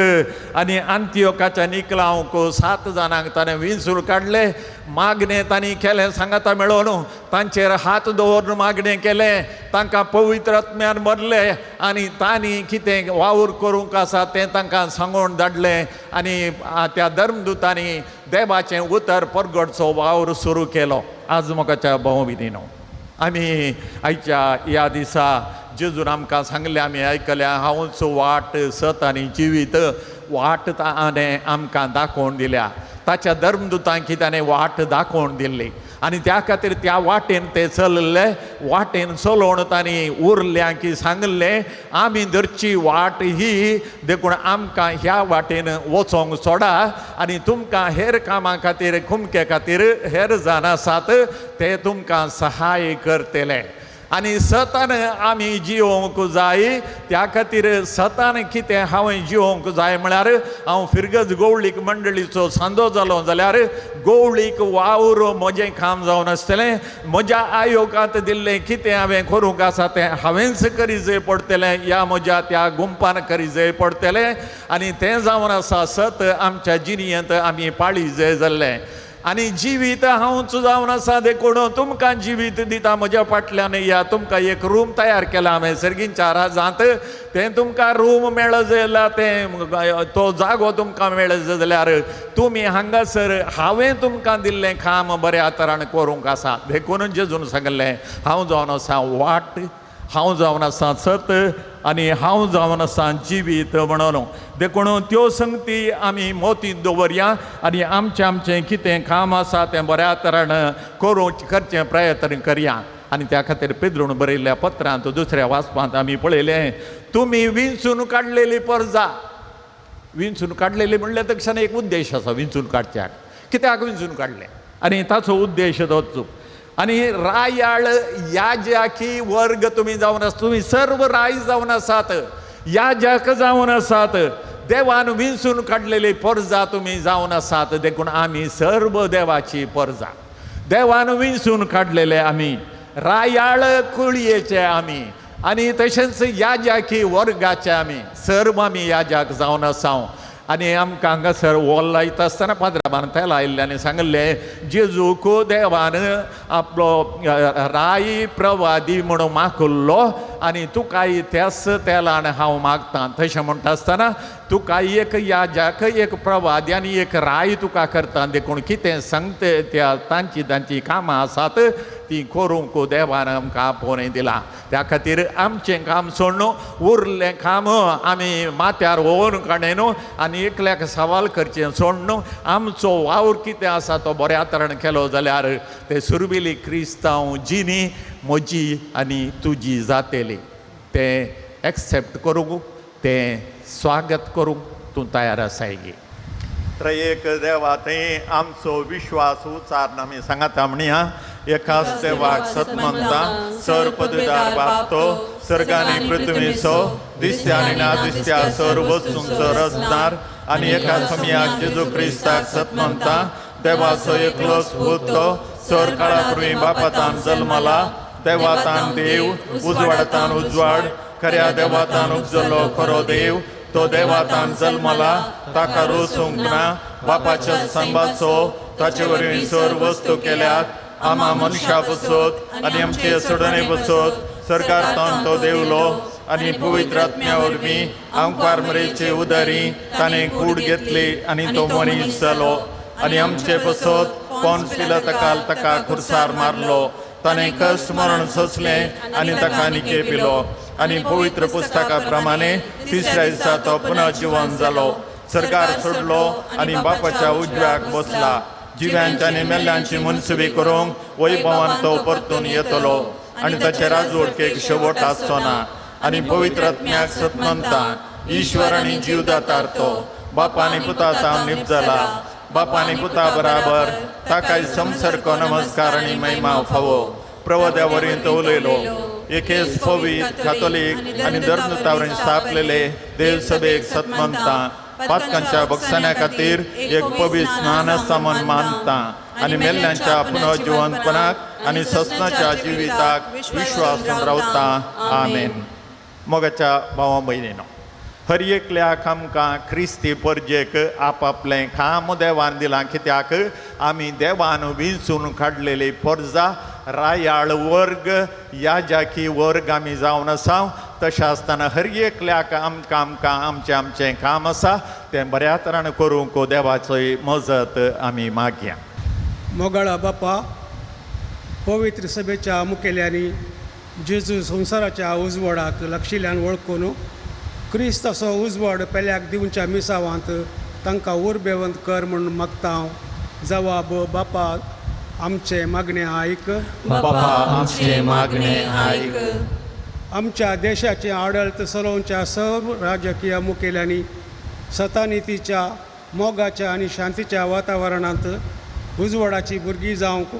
आनी आंतियोकाच्या निकलांवक 7 जाणांक ताणें विंचून काडले. मागणें तांणी केलें सांगाता मेळोवन, तांचेर हात दवरून मागणें केलें, तांकां पवित्र आत्म्यान भरले आनी तांणी कितें वावर करूंक आसा तें तांकां सांगून धाडलें आनी त्या धर्मदुतांनी देवाचें उतर परगटचो वावर सुरू केलो. आज मोगाच्या भाव भयणीनो, आमी आयच्या ह्या दिसा जेजून आमकां सांगलें, आमी आयकल्या, हांवूच वाट, सत आनी जिवीत. वाट ताणें आमकां दाखोवन दिल्या, ताच्या धर्मदुतांक ताणें वाट दाखोवन दिल्ली आनी त्या खातीर त्या वाटेन ते चलले. वाटेन चलोवन तांणी उरल्या की सांगलें आमी धरची वाट ही, देखून आमकां ह्या वाटेन वचोंक सोडा आनी तुमकां हेर कामां खातीर, खुमके खातीर हेर जाण आसात ते तुमकां सहाय करतले. आनी सतान आमी जिवोंक जाय, त्या खातीर सतान कितें हांवें जिवोंक जाय म्हळ्यार हांव फिरगज गवळीक मंडळीचो सांदो जालो जाल्यार गवळीक वावर म्हजें काम जावन आसतलें, म्हज्या आयोगांत दिल्लें कितें हांवें करूंक आसा तें हांवेंच करी जाय पडटलें, ह्या म्हज्या त्या गुंपान करी जाय पडटलें आनी तें जावन आसा सत आमच्या जिणेंत आमी पाळी जाय जाल्लें. आनी जिवीत हांवच जावन आसा, देखून तुमकां जिवीत दिता, म्हज्या फाटल्यान या, तुमकां एक रूम तयार केला हांवें सर्गींच्या राजांत, तें तुमकां रूम मेळत जाल्यार, तें तो जागो तुमकां मेळत जाल्यार तुमी हांगासर हांवें तुमकां दिल्लें काम बऱ्या तरान करूंक आसा. देखून जेजून सांगलें हांव जावन आसा वाट हांव जावन आसा सत आनी हांव जावन आसा जिवीत म्हणून. देखून त्यो संगती आमी मोतींत दवरया आनी आमचें आमचें कितें काम आसा तें बऱ्या तरान करूंक करचें प्रयत्न करया. आनी त्या खातीर पेद्रून बरयल्ल्या पत्रांत दुसऱ्या वाचपांत आमी पळयलें, तुमी विंचून काडलेली परजा. विंचून काडलेली म्हणल्यार तक्षण एक उद्देश आसा विंचून काडच्याक, कित्याक विंचून काडलें आनी ताचो उद्देश तोच. आनी रायाळ याजकी वर्ग तुमी जावन आसा, तुमी सर्व राय जावन आसात, याजक जावन आसात, देवान विंचून काडलेली परजा तुमी जावन आसात. देखून आमी सर्व देवाची परजा, देवान विंचून काडलेले आमी रायाळ कुळयेचे आमी, आनी तशेंच याजकी वर्गाचे आमी सर्व आमी याजक जावन आसा. आनी आमकां हांगासर वोल लायता आसतना पाद्राबान तेल आयिल्लें आनी सांगिल्लें, जेजूक देवान आपलो राय प्रवादी म्हणून मागल्लो आनी तुकाय त्याच तेलान हांव मागता. तशें म्हणटा आसतना तुका एक याजक, एक प्रवादी आनी एक राय तुका करता. देखून कितें सांगता त्या तांची तांची कामां आसात ती करूंक देवान आमकां आपोवणें दिलां. त्या खातीर आमचें काम सोडून उरलें काम आमी माथ्यार ओवन काडून न्हू आनी एकल्याक सवाल करचें सोडून आमचो वावर कितें आसा तो बऱ्या तरेन केलो जाल्यार ते सुरवेली क्रिस्तांव जिणी म्हजी आनी तुजी जातेली. तें एक्सेप्ट करूंक, तें स्वागत करूंक तूं तयार आसाय गे? त्रयेक देवा थंय आमचो विश्वास उचारून आमी सांगता म्हणया, एकाच देवाक सत मानता, सर पदवीदार बाप तो, सर्गानी पृथ्वीचो, दिसत्या आनी ना दिसत्या सर वस्तूंचो रचणार, आनी एका समयाक जेजू क्रिस्ताक सत मानता, देवाचो एकलोच पूत तो, सर काळा पूर्वी बापातान जल्मला, देवातान देव, उजवाडातान उजवाड, खऱ्या देवातान उपजलो खरो देव, तो देवातान जल्मला, ताका रोसूंक ना, बापाच्या सांबाचो, ताचे वरवीं सर वस्तू केल्यात, आमा मनशा बसत आनी आमचे सोडणे बसत, सरकार तान तो देवलो आनी पवित्र आत्म्या वरवीं आमकार मरेचे उदारी ताणें कूड घेतली आनी तो मनीस जालो आनी आमचे बसत पोन्स पिलातकाल ताका खुर्सार मारलो, ताणें कश्ट मरण सोंसलें आनी ताका निके पिलो आनी पवित्र पुस्तका प्रमाणे तिसऱ्या दिसा तो पुनर्जिवन जालो, सरकार सोडलो आनी बापाच्या उजव्याक बसला, जिव्यांच्या आनी मेल्ल्यांची मनसुबी करूंक वैभवान तो परतून येतलो आनी ताचे राजवटकेक शेवट आसचो ना. आनी पवित्र आत्म्याक सत मानता, ईश्वर आनी जीवदातार तो, बापा आनी पुता तावन निपजला, बापा आनी पुता बराबर ताकाय संसर्ग नमस्कार आनी महिमा फावो. प्रवद्या वरवीं तो उलयलो, एकेच पवित्र कातोलीक आनी धर्मतावरीन स्थापलेले देवसभेक सत मानता, पातकांच्या बक्षाण्या खातीर एक पवित्र स्नान आसा म्हूण मानता आनी मेल्ल्यांच्या पुनर्जिवंतपणाक आनी सस्नाच्या जिविताक विश्वासून रावता. आमेन. मोगाच्या भावा भयणीनो, हर एकल्याक आमकां क्रिस्ती परजेक आपआपलें काम देवान दिलां, कित्याक आमी देवान विंचून काडलेली परजा, रायाळ वर्ग, याजकी वर्ग आमी जावन आसा. तशें आसतना हर एकल्याक आमकां आमकां आमचें आमचें काम आसा तें बऱ्या तरान करूंक देवाचोय मजत आमी मागया. मोगाळा बापा, पवित्र सभेच्या मुखेल्यांनी जेजू संवसाराच्या उजवाडाक लक्षिल्यान वळखून क्रिस्त असो उजवाड पेल्याक दिवच्या मिसावांत तांकां उर्बेवंत कर म्हूण मागता हांव. जवाब बापा आमचें मागणें आयक, बापा आमचें मागणें आयक. आमच्या देशाचें आडळत चलोवच्या सर्व राजकीय मुखेल्यांनी सतानितीच्या, मोगाच्या आनी शांतीच्या वातावरणांत उजवाडाची भुरगीं जावंक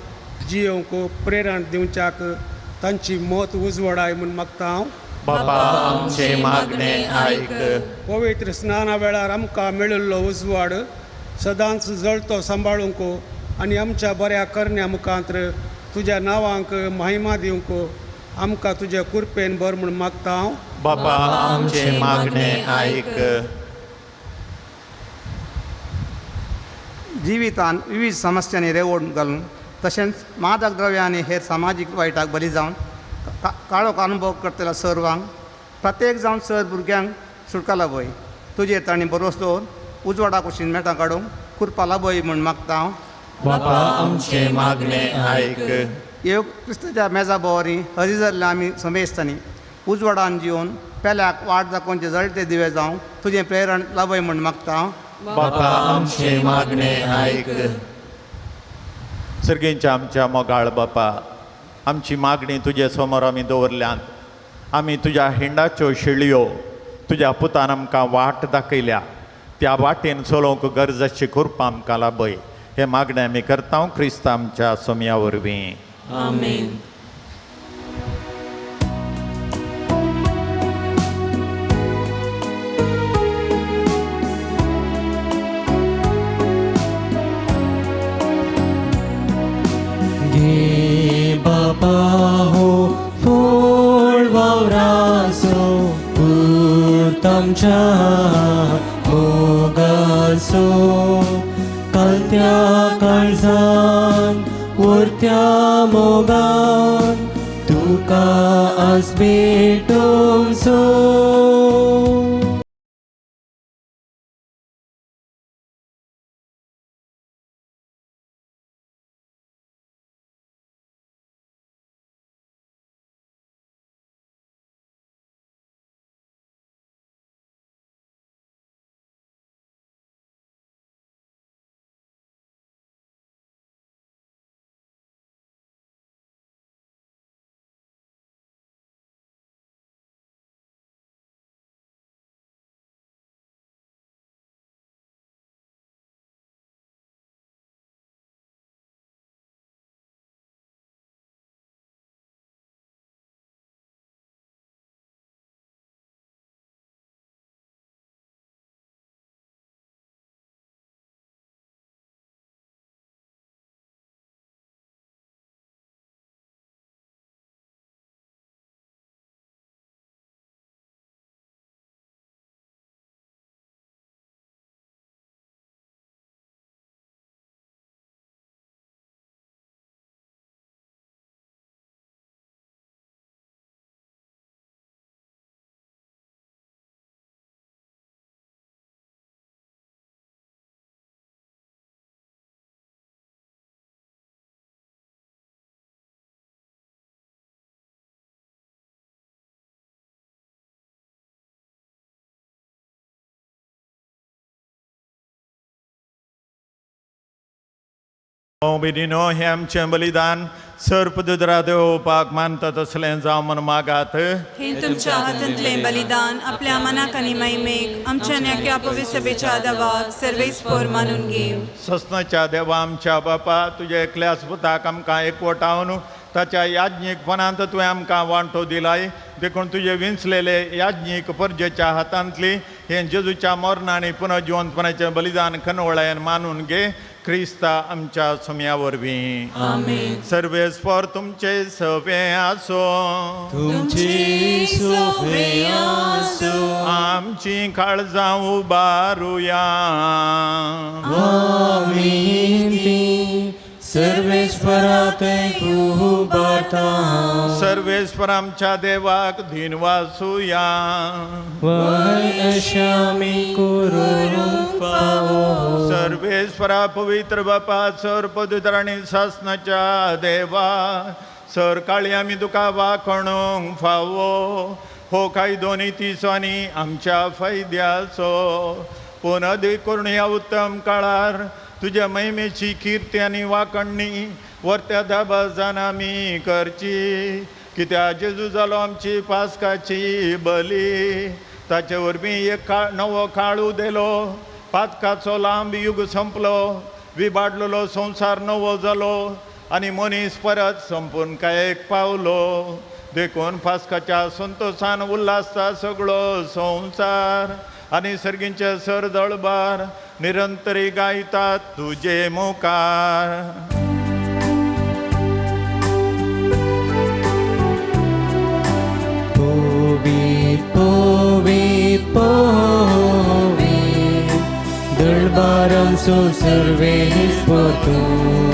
जियोवंक प्रेरणा दिवच्याक तांची मत उजवाडाय म्हूण मागता हांव. बापा आमचें मागणें आयक. पवित्र स्नाना वेळार आमकां मेळिल्लो उजवाड सदांच जळतो सांबाळूंक आनी आमच्या बऱ्या करण्या मुखांत्र तुज्या नांवांक महिमा दिवंक आमकां तुजे कृपेन बर म्हूण मागता हांव. बापा आमचें मागणें आयक. जिवितान विविध समस्यांनी रेवड घालून तशेंच मादक द्रव्यां आनी हेर सामाजीक वायटाक बली जावन काळोख अनुभव करतल्या सर्वांक प्रत्येक जावन सर भुरग्यांक सुटका लाभय, तुजेर तांणी भरोस दवर उजवाडा कुशीन मेटां काडूंक कृपा लाभय म्हूण मागता हांव. बापा आमचें मागणें आयक. येव क्रिस्ताच्या मेजा बोवारी हरी जाल्ल्या आमी समेस्तांनी उजवाडान जिवन पेल्याक वाट दाखोवचे जळते दिवे जावं तुजें प्रेरण लाभय म्हूण मागता. बापा आमचें मागणें आयक. सर्गेंच्या आमच्या मोगाळ बापा, आमची मागणी तुजे समोर आमी दवरल्यात. आमी तुज्या हिंडाच्यो शेळयो तुज्या पुतान आमकां वाट दाखयल्या, त्या वाटेन चलोवंक गरज आसची कृपा आमकां लाभय. हे मागणें आमी करता क्रिस्त आमच्या सोमया वरवीं. आमेन. घे बापा हो फोड वावराचो पूत आमच्या मोगाचो, कालत्या काळजान वरत्या मोगान तुका आज भेटोवचो. भयणीनो, हें आमचें बलिदान सर्प दुदरा देवपाक मानता तसलें जावं म्हूण मागात. हे तुमच्या हातांतलें बलिदान आपल्या मनाक आनी महिमेक आमच्या न्याक्या पवित्र सभेच्या दवाक सर्वेस्पोर मानून घेव. ससनाच्या देवा आमच्या बापा, तुज्या एकल्याच पुताक आमकां एकवटावन ताच्या याज्ञीकपणांत तुवें आमकां वांटो दिलाय, देखून तुजे विंचलेले याज्ञीक परजेच्या हातांतली हें जेजूच्या मरणा आनी पुनर्जिवंतपणाचें बलिदान खनवळायन मानून घे क्रिस्ता आमच्या सोम्या वरवीं. आमेन. सर्वेस्पोर तुमचे सवे आसो, तुमचे सवे आसो, आमची काळजां उबारुया. आमी सर्वेस्परा उबारता. सर्वेस्पर आमच्या देवाक धीनवासुया. वय अशामी करूंक फावो. सर्वेस्परा पवित्र बापा, सर पवित्र आनी सासनाच्या देवा, सर काळी आमी तुका वाखणूंक फावो. हो कायदो नितीचो आनी आमच्या फायद्याचो, पूण अदीक करून ह्या उत्तम काळार तुज्या महिमेची किर्ती आनी वाखणणी वर्त्या दाबाजान आमी करची. कित्याक जेजू जालो आमची पास्काची बली, ताचे वरवीं एक नवो काळ उदेलो, पातकाचो लांब युग संपलो, विबाडलेलो संवसार नवो जालो आनी मनीस परत संपूर्ण कायेक पावलो. देखून पास्काच्या संतोशान उल्हासता सगळो संवसार आनी सर्गींचे सर दळबार निरंतरी गायतात तुजे मुखार. पवित्र पवित्र पवित्र दळबारांचो सर्वेस्पर तूं,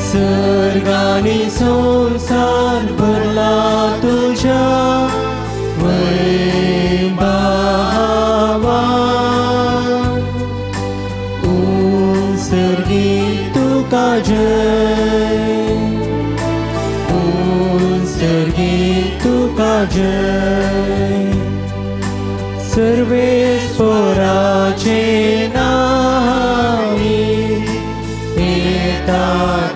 सर्ग आनी संवसार भरला तुज्या वैभावान. उंच सर्गी तुका जय, उंच सर्गी तुका जय, सर्वेस्पोराचे नामी येता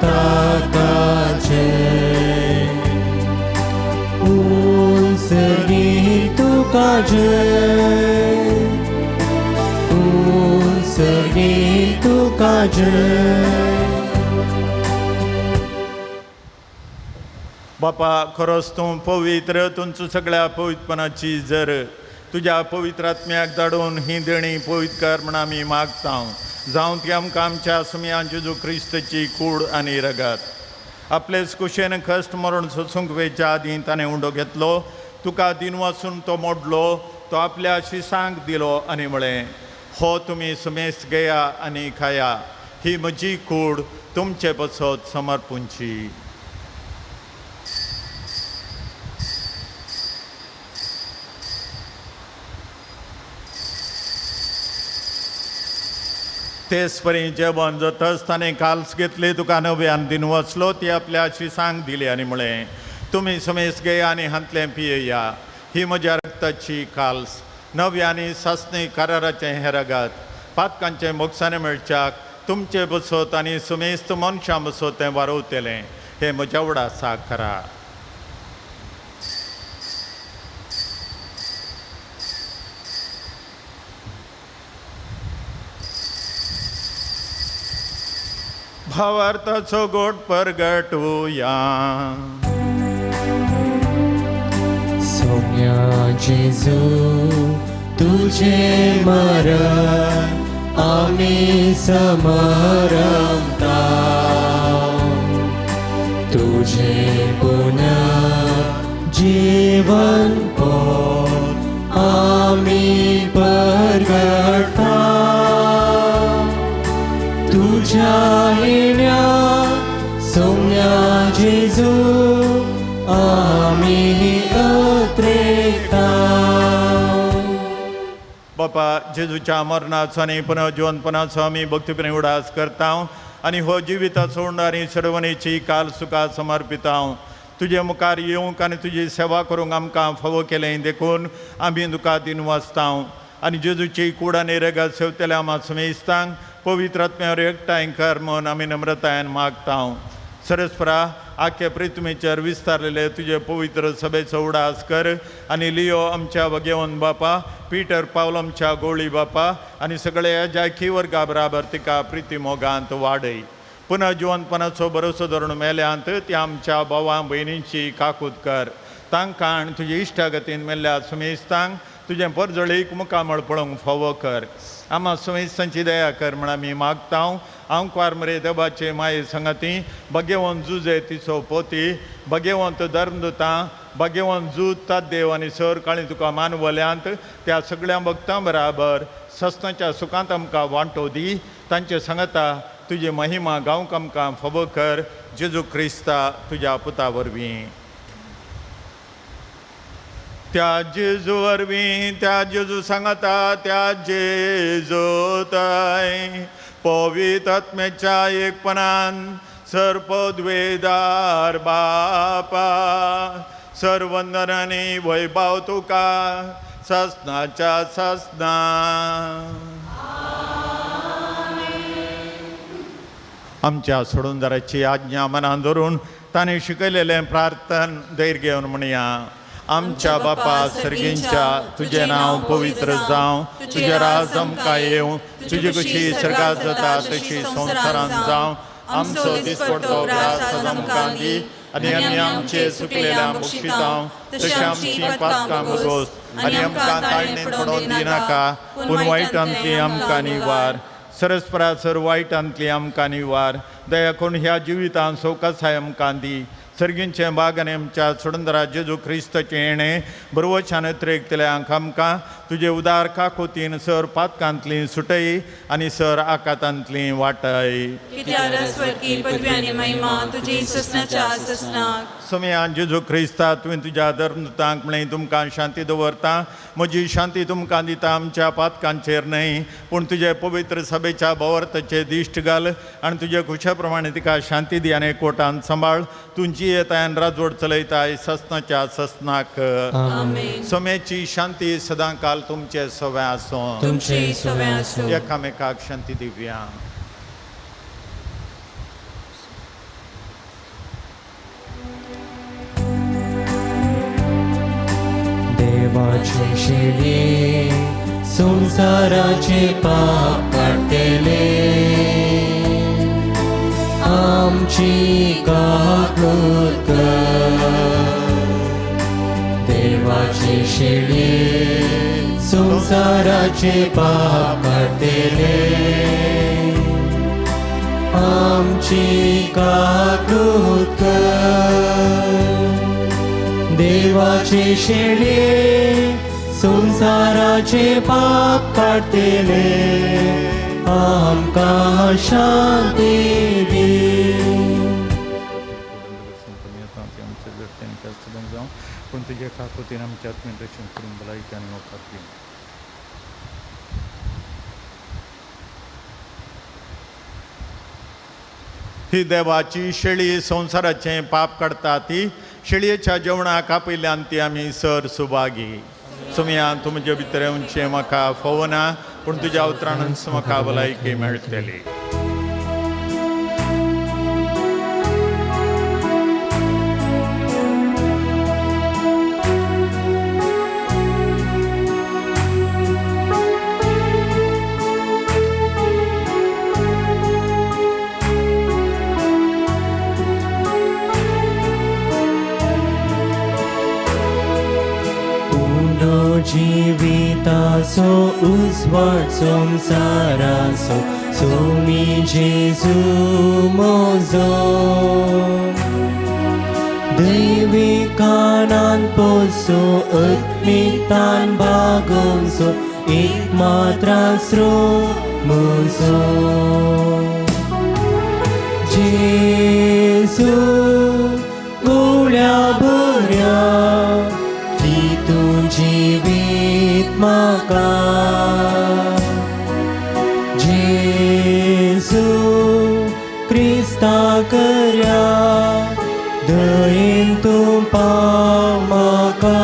ताका जय, उंसर्गी तुका जय, उंसर्गी तुका जय. बापा खरोच तूं पवित्र, तुमचो सगळ्या पवित्रपणाची जर तुज्या पवित्र आत्म्याक धाडून ही देणी पवित्र कर म्हण आमी मागता. जावं ती आमकां आमच्या सुमयान जेजू क्रिस्तची कूड आनी रगत. आपलेच कुशेन कश्ट मरण सोसूंक वेच्या आदीं ताणें उंडो घेतलो, तुका दिन वासून तो मोडलो, तो आपल्या शिसांक दिलो आनी म्हळें, हो तुमी सुमेस घेया आनी खाया, ही म्हजी कूड तुमचे पसत समर्पूंची. तेच परी जेवण जातच ताणें काल्स घेतली, तुका नव्यान दिन वचलो, ती आपल्या शिसांक दिली आनी म्हळें, तुमी समेस घेया आनी हांतलें पियेया, ही म्हज्या रक्ताची काल्स, नव्या आनी सासणी कराराचें हें रगत, पातकांचें मोगसाणें मेळच्याक तुमचे बसत आनी समेस्त मनशां बसत तें वारोवतलें, हें म्हज्या उडासाक करा. भावार्थाचो गोट परगटुया. सोम्या जेजू तुझे मरण आमी समरमता, तुझे पुनः जीवन पोन आमी परगटा, तुझ्या येण्या सोम्या जेजू आमी अत्रेता. बापा जेजूच्या मरणाचो आनी पुनर्जिवनपणाचो आमी भक्तीप्रेम उडास करता आनी हो जिविताचो उंडो आनी सर्वणेची काल सुखा समर्पिता. तुजे मुखार येवंक आनी तुजी सेवा करूंक आमकां फावो केलें देखून आमी तुका दिन वाचता आनी जेजूची कूड आनी रगत सेवतल्या आमा समेस्तांक पवित्र आत्म्यावर एकठांय कर म्हूण आमी नम्रतायेन मागता. सरस्परा आख्या पृथ्वीचेर विस्तारलेले तुजे पवित्र सभेचो उडास कर आनी लियो आमच्या भगेवन बापा, पीटर पावल आमच्या गोळी बापा आनी सगळ्या जायकी वर्गा बराबर तिका प्रिती मोगांत वाडय. पुनः जिवनपणाचो भरोसो धरून मेल्यांत ती आमच्या भावां भयणींची काकूत कर, तांकां आनी तुजे इश्टागतीन मेल्ल्या सुमेस्तांक तुजें परजळीक मुखामळ पळोवंक फावो कर. आमा सुमेस्तांची दया कर म्हण आमी मागता. आंकवार मरे देवाचे माये संगती भगेवन जुजे तिचो पोती, भगेवंत धर्मदुतां, भगेवन जूत तादेव आनी सर काळी तुका मानवल्यांत त्या सगळ्या भक्तां बराबर सस्नाच्या सुखांत आमकां वांटो दी. तांचे सांगता तुजी महिमा गावंक आमकां फावो कर, जेजू क्रिस्ता तुज्या पुता वरवीं. त्या जेजू वरवीं, त्या जेजू सांगता, त्या जेजू ताय पवित्र आत्म्याच्या एकपणान सर्पद्वेदार बापा, सर्वंदनानी वैभाव तुका ससनाच्या ससना. आमच्या सोडूनदाराची आज्ञा मनान धरून ताणें शिकयलेलें प्रार्थन धैर्य घेवन म्हणया. आमच्या बापा सर्गींच्या, तुजें नांव पवित्र जावं, तुजें राज आमकां येवं, तुजी कशी सर्गात जाता तशी संवसारांत जावं. आमचो दिसपडतो ग्रास आज आमकां दी आनी आमी आमचे चुकलेल्या बक्षितांव तशें आमची पातकां बगोस आनी आमकां ताळणेन पडोवन दिनाका, पूण वायटांतली आमकां निवार. सरस्परा सर वायटांतली आमकां निवार. दया करून ह्या जिवितांत सवकासाय आमकां दी. सर्गींचें बाग आनी आमच्या सोडंदरा जेजू क्रिस्ताचें येणें बरवच्यान त्रेकतल्यांक आमकां तुजे उदार काकोतीन सर पातकांतली सुटय आनी सर आकातांतली वाटय. कित्यार स्वर्गी पदवी आनी महिमा तुजी ससनाच्या ससनाक. सोम्या जेजू क्रिस्ता, तुवें तुज्या धर्मदूतांक म्हळें, तुमकां शांती दवरता, म्हजी शांती तुमकां दिता, आमच्या पातकांचेर न्हय पूण तुजे पवित्र सभेच्या भोवर्ताचेर दिश्ट घाल आनी तुजे खुशा प्रमाणे तिका शांती दी आनी कोटान सांबाळ. तूं जियेताय आनी राजवट चलयताय ससनाच्या ससनाक. आमेन. सोम्याची शांती सदां काल तुमचे सवे आसूं. तुमचे सवे आसूं. एकामेकाक शांती दिवया. देवाचे शेळये संवसाराचे पाप काडटले, आमची काकूत कर. देवाचे शेळये संवसाराचे पाप काडटले, आमची काकूत कर. देवाचे शेळये संवसाराचे पाप काडटले, आमकां शांती दी. पूण तुजे काकुतीन आमच्या आत्म्यान रक्षण करून भलायकी आनी मोखार दी. ही देवाची शेळी संवसाराचें पाप काडटा ती शेळयेच्या जेवणाक आपयल्यान ती आमी सर सुभागी. सोम्या, तुमचे भितर येवचें म्हाका फोवना पूण तुज्या उतरानच म्हाका भलायकी मेळटली. जिविताचो उजवाड संवसाराचो सोमी जेजू म्हजो, दैविकानान पोसो आत्मिकतान भागोवचो एक मात्र आसरो म्हजो. जेजू गुळ्या बऱ्या तूं जिवीत म्हाका, जेजू क्रिस्ता कर्या दयेन तूं पाव म्हाका.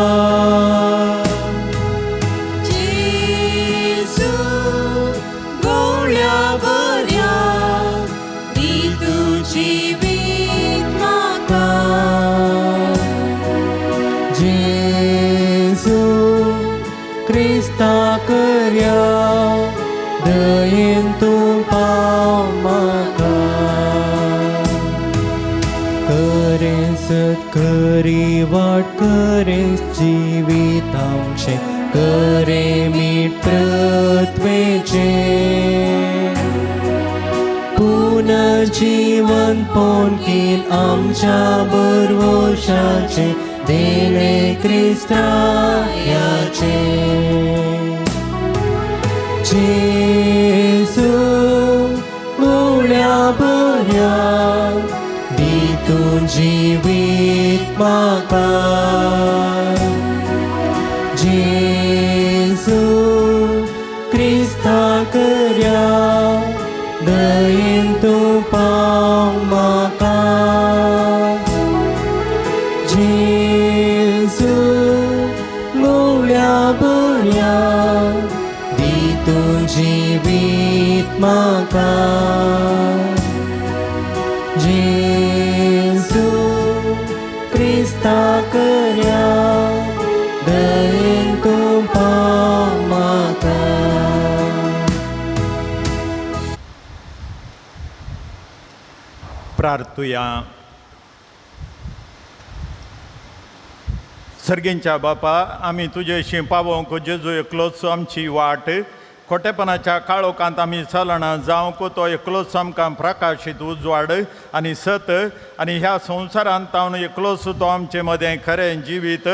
जेजू गोळ्या बऱ्या दी तूं जिवीत म्हाका. जेजू क्रिस्ता कर्या दयेन तूं पाव म्हाका. करें सत्करी वाट करें जिवीत आमचें, करें मीठ पृथ्वेचें, पुनर्जीवन पोनकीन आमच्या बरवशाचें देणे क्रिस्तायाचें. जेजू गुळ्या बऱ्या दी तूं जिवीत म्हाका, जेजू क्रिस्ता कर्या दयेन तूं पाव म्हाका. जेजू गुळ्या बऱ्या दी तूं जिवीत म्हाका. जेजू क्रिस्ता कर्या दयेन तूं पाव म्हाका. प्रार्थुया. सर्गेंच्या बापा, आमी तुजेशी पावोवंक जेजू एकलोच आमची वाट, खोटेपणाच्या काळोखांत आमी चलना जावंक तो एकलोच आमकां प्रकाशीत उजवाड आनी सत आनी ह्या संवसारांत तावन एकलोच तो आमचे मदें खरें जिवीत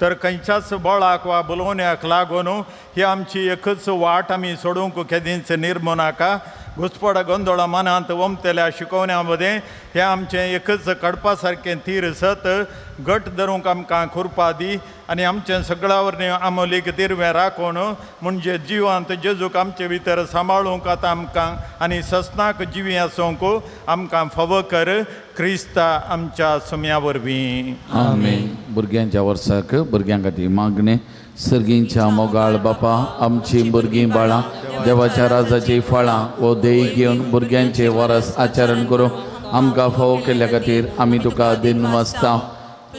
तर खंयच्याच बळाक वा बोलोवण्याक लागून ही आमची एकच वाट आमी सोडूंक केदींच निर्मू नाका. घुसपड गोंदळ मनांत वमतल्या शिकोवण्या मदें हें आमचें एकच कडपा सारकें तीर सत घट धरूंक आमकां खुरपा दी आनी आमचें सगळ्या वरवीं आमोलीक तिरवें राखून म्हणजे जिवांत जेजूक आमचे भितर सांबाळूंक आतां आमकां आनी ससनाक जिवी आसूंक आमकां फावो कर क्रिस्ता आमच्या सुम्या वरवीं. आमेन. भुरग्यांच्या वर्साक भुरग्यां खातीर मागणें. सर्गींच्या मोगाळ बापा, आमची भुरगीं बाळां देवाच्या राजाची फळां वो देही घेवन भुरग्यांचे वरस आचरण करूं आमकां फावो केल्ल्या खातीर आमी तुका दिनवासता.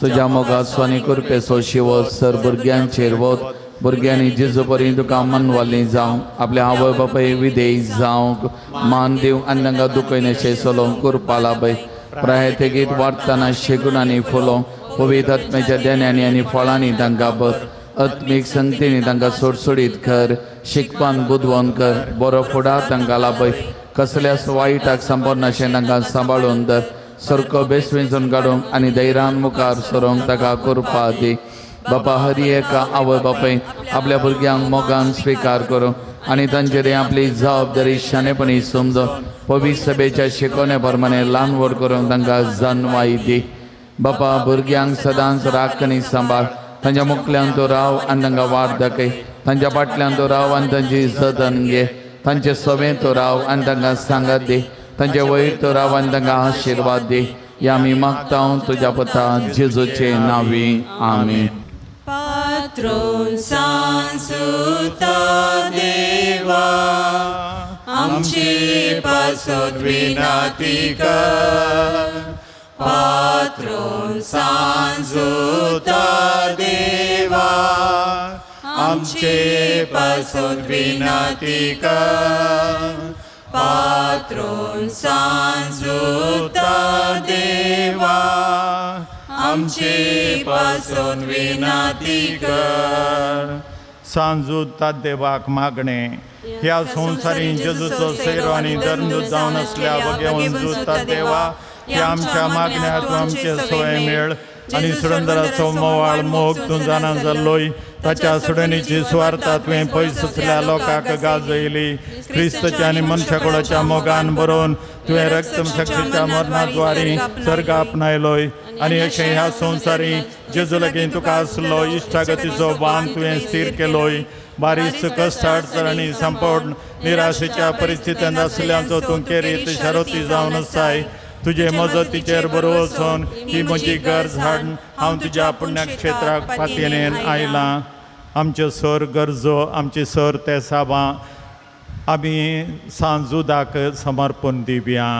तुज्या मोगाचो आनी कृपेचो शिवो सर भुरग्यांचेर वत भुरग्यांनी जेजू परी तुका मनवाली जावं आपल्या आवय बापाय विधेयी जावंक मान दिवंक आनी तांकां दुखयनशें चलोवंक कृपा लाभय. प्राय तेगीत वाडटना शेगूण आनी फुलोवंक पवित्र आत्म्याच्या देण्यांनी आनी फळांनी तांकां बर आत्मीक संगतींनी तांकां सोडसोडीत कर शिकपान बुदवंत कर बरो फुडार तांकां लाभय. कसल्याच वायटाक सांबाळनाशें तांकां सांबाळून धर सारको बेस वेंचून काडूंक आनी धैर्यान मुखार सरोंक ताका कृपा दी. बापा हरी एका आवय बापाय आपल्या भुरग्यांक मोगान स्विकार करूं आनी तांचेर आपली जबाबदारी शाणेपणी समजून पवित्र सभेच्या शिकवणे प्रमाणे ल्हान व्हड करूंक तांकां जानवाय दी. बापा भुरग्यांक सदांच राख आनी सांबाळ तांच्या मुखल्यान तूं राव आनी तांकां वाट दाखय तांच्या फाटल्यान तूं राव आनी तांची जतन घे तांचे सवें तूं राव आनी तांकां सांगात दी तांचे वयर तूं राव आनी तांकां आशिर्वाद दी. ह्या आमी मागता तुज्या पुता जेजूचे नांवी. आमेन. पात्रोन सांसुता देवा आमचे पासत विनाती कर. पात्रोन सांसुता देवा आमचे पासत विनाती कर. पात्रोन सांसुता देवा आमचे पासून विनाती कर. सांजूता देवाक मागणें. ह्या संवसारी जेजूचो सैरो आनी धर्म जावन आसल्या वगेवन जुता देवा ह्या आमच्या मागण्या तूं आमचे सोय मेळ आनी सुरंदराचो मोवाळ मोग तूं जाणा जाल्लोय ताच्या सुडणीची सुवार्ता तुवें पयस आसल्या लोकांक गाजयली. क्रिस्तच्या आनी मनशाकुळाच्या मोगान बरोवन तुवें रक्तशक्तीच्या मरणाद्वारी सर्ग आपणायलोय आनी अशें ह्या संवसारी जेजू लागीं तुका आसलो इश्टागतीचो बांद तुवें स्थीर केलोय. बारीस कश्ट अडचण आनी संपूर्ण निराशेच्या परिस्थितींत आसल्याचो तूं केरीत शरोती जावन आसाय. तुजे मजतीचेर बरो वचून ही म्हजी गरज हाडून हांव तुज्या पुण्यक्षेत्राक फातयेन आयलां. आमच्यो सर गरजो आमची सर ते साबां आमी सांजुदाक समर्पण दिवया.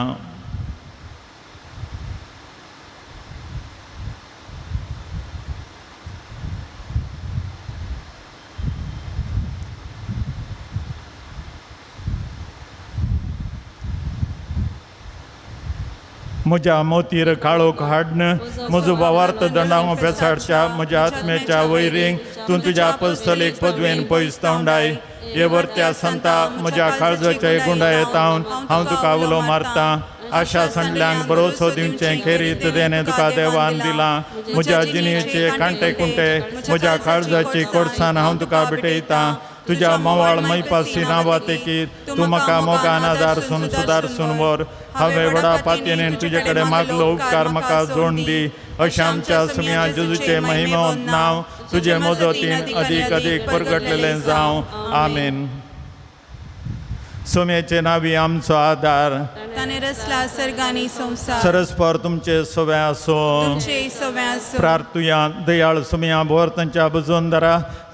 म्हज्या मोतीर काळोख हाडन म्हजो भावार्थ दंडांव पेसाडच्या म्हज्या आत्म्याच्या वैरींक तूं तुज्या अपस्थलीक पदवेन पयस तोंडाय. हे वरत्या संता म्हज्या काळजाच्या गुंडाये तावन हांव तुका उलो मारतां. आशा सांडल्यांक भरोसो दिवचें खेरीत देणें तुका देवान दिलां. म्हज्या जिणेचे कांटे कुंटे म्हज्या काळजाची कोडसान हांव तुका भेटयतां. तुज्या मोवाळ मैपासी नांवा तेकी तूं म्हाका मोगान आदारसून सुदारसून व्हर. हांवें व्हडा पातयेन तुजे कडेन मागलो उपकार म्हाका जोड दी. अशें आमच्या सुम्या जेजूचें महिमवंत नांव तुजे मजतीन अदीक अदीक परगटलेलें जावं. आमेन. सुम्याचे नांवी आमचो आदार ताणें रचला सर्ग आनी संवसार. सरस्पर तुमचे सवें आसूं. तुमचे सवें आसूं. प्रार्थुया. दयाळ सुम्या भोर तांच्या बुजोन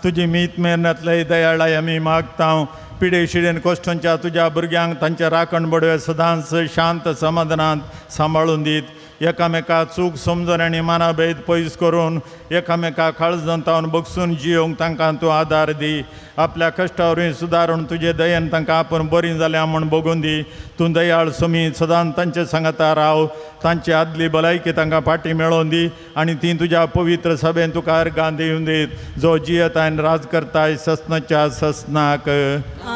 तुजी मीत मेहनतले दयाळाय आमी मागता. पिडे शिडेन कोश्टांच्या तुज्या भुरग्यांक तांचे राखण बडवे सदांच शांत समाधानांत सांबाळून दीत. एकामेका चूक समजून आनी मानाभेद पयस करून एकामेका काळजांत बगसून जियोवंक तांकां तूं आदार दी. आपल्या कश्टा वरवीं सुदारून तुजे दयेन तांकां आपूण बरीं जाल्या म्हूण बगून दी. तूं दयाळ सुमी सदां तांचे सांगाता राव तांची आदली भलायकी तांकां फाटी मेळोवन दी आनी ती तुज्या पवित्र सभेन तुका अर्गां दिवन दीत जो जियेता आनी राज करताय ससनाच्या ससनाक.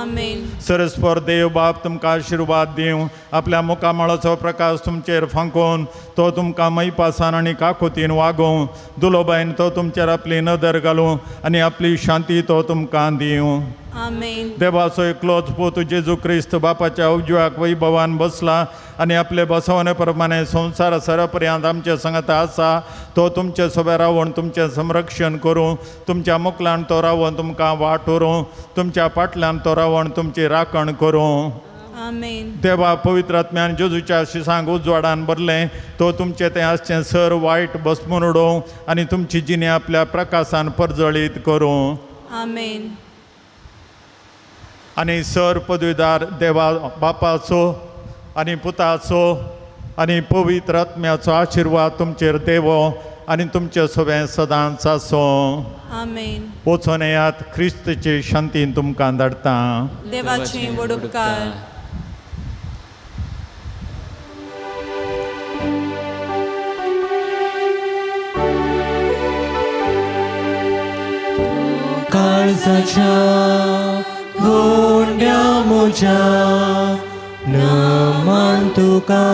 आमेन. सरस्पर देव बाप तुमकां आशिर्वाद दिवं आपल्या मुखामळाचो प्रकाश तुमचेर फांकोवन तो तुमकां मैपासान आनी काकुतीन वागोवं दुलोबायन तो तुमचेर आपली नदर घालूं आनी आपली शांती तो तुमकां दिवं. आमेन. देवाचो एकलोच पूत जेजू क्रिस्त बापाच्या उजव्याक वैभवान बसला आनी आपले बसवणे प्रमाणे संवसार सरपर्यंत आमचे सांगाता आसा तो तुमचे सोबे रावन तुमचें संरक्षण करूं तुमच्या मुखल्यान तो रावन तुमकां वाट व्हरूं तुमच्या फाटल्यान तो रावन तुमची राखण करूं. आमेन. देवा पवित्र आत्म्यान जेजूच्या शिसांक उजवाडान भरलें तो तुमचें तें आसचें सर वायट बसमून उडोवं आनी तुमची जिणे आपल्या प्रकाशान परजळीत करूं. आमेन. आनी सर पदवीदार देवा बापाचो आनी पुताचो आनी पवित्र आत्म्याचो आशिर्वाद तुमचेर देवो आनी तुमचे सोबें सदांच आसूं. आमेन. वचून येयात क्रिस्तचे शांतीन तुमकां धाडटा. देवाचे व्हड उपकार. काळजाच्या गोंड्या म्हज्या नमान तुका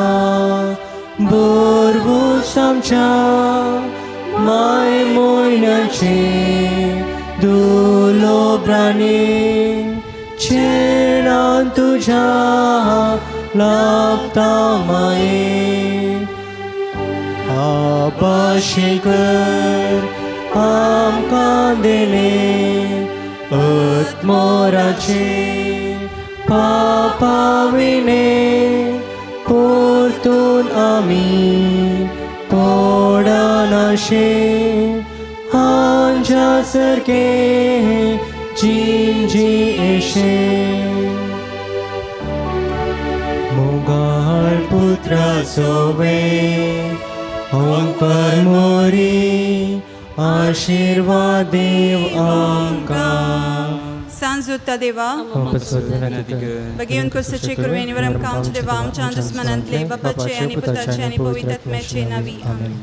बोरवूस आमच्या माय म्हयन्याचे दुलोब्रांनी चेणान तुज्या लाभता माये आबाशेकर आमकां दिले आत्मोराचे पापाविणे परतून आमी पडनाशे आमच्या सारके जिंजी मोगाळ पुत्राचो वे ओंकार मोरी आशिर्वाद देव आमकां. सांजुता देवा बगेवन क्रिस्ताचे कृपेन वरम कामचे देवा आमच्या दुस्मनांतले बापाचे आनी पुताचे आनी पवित्र आत्म्याचे नावी. आमेन.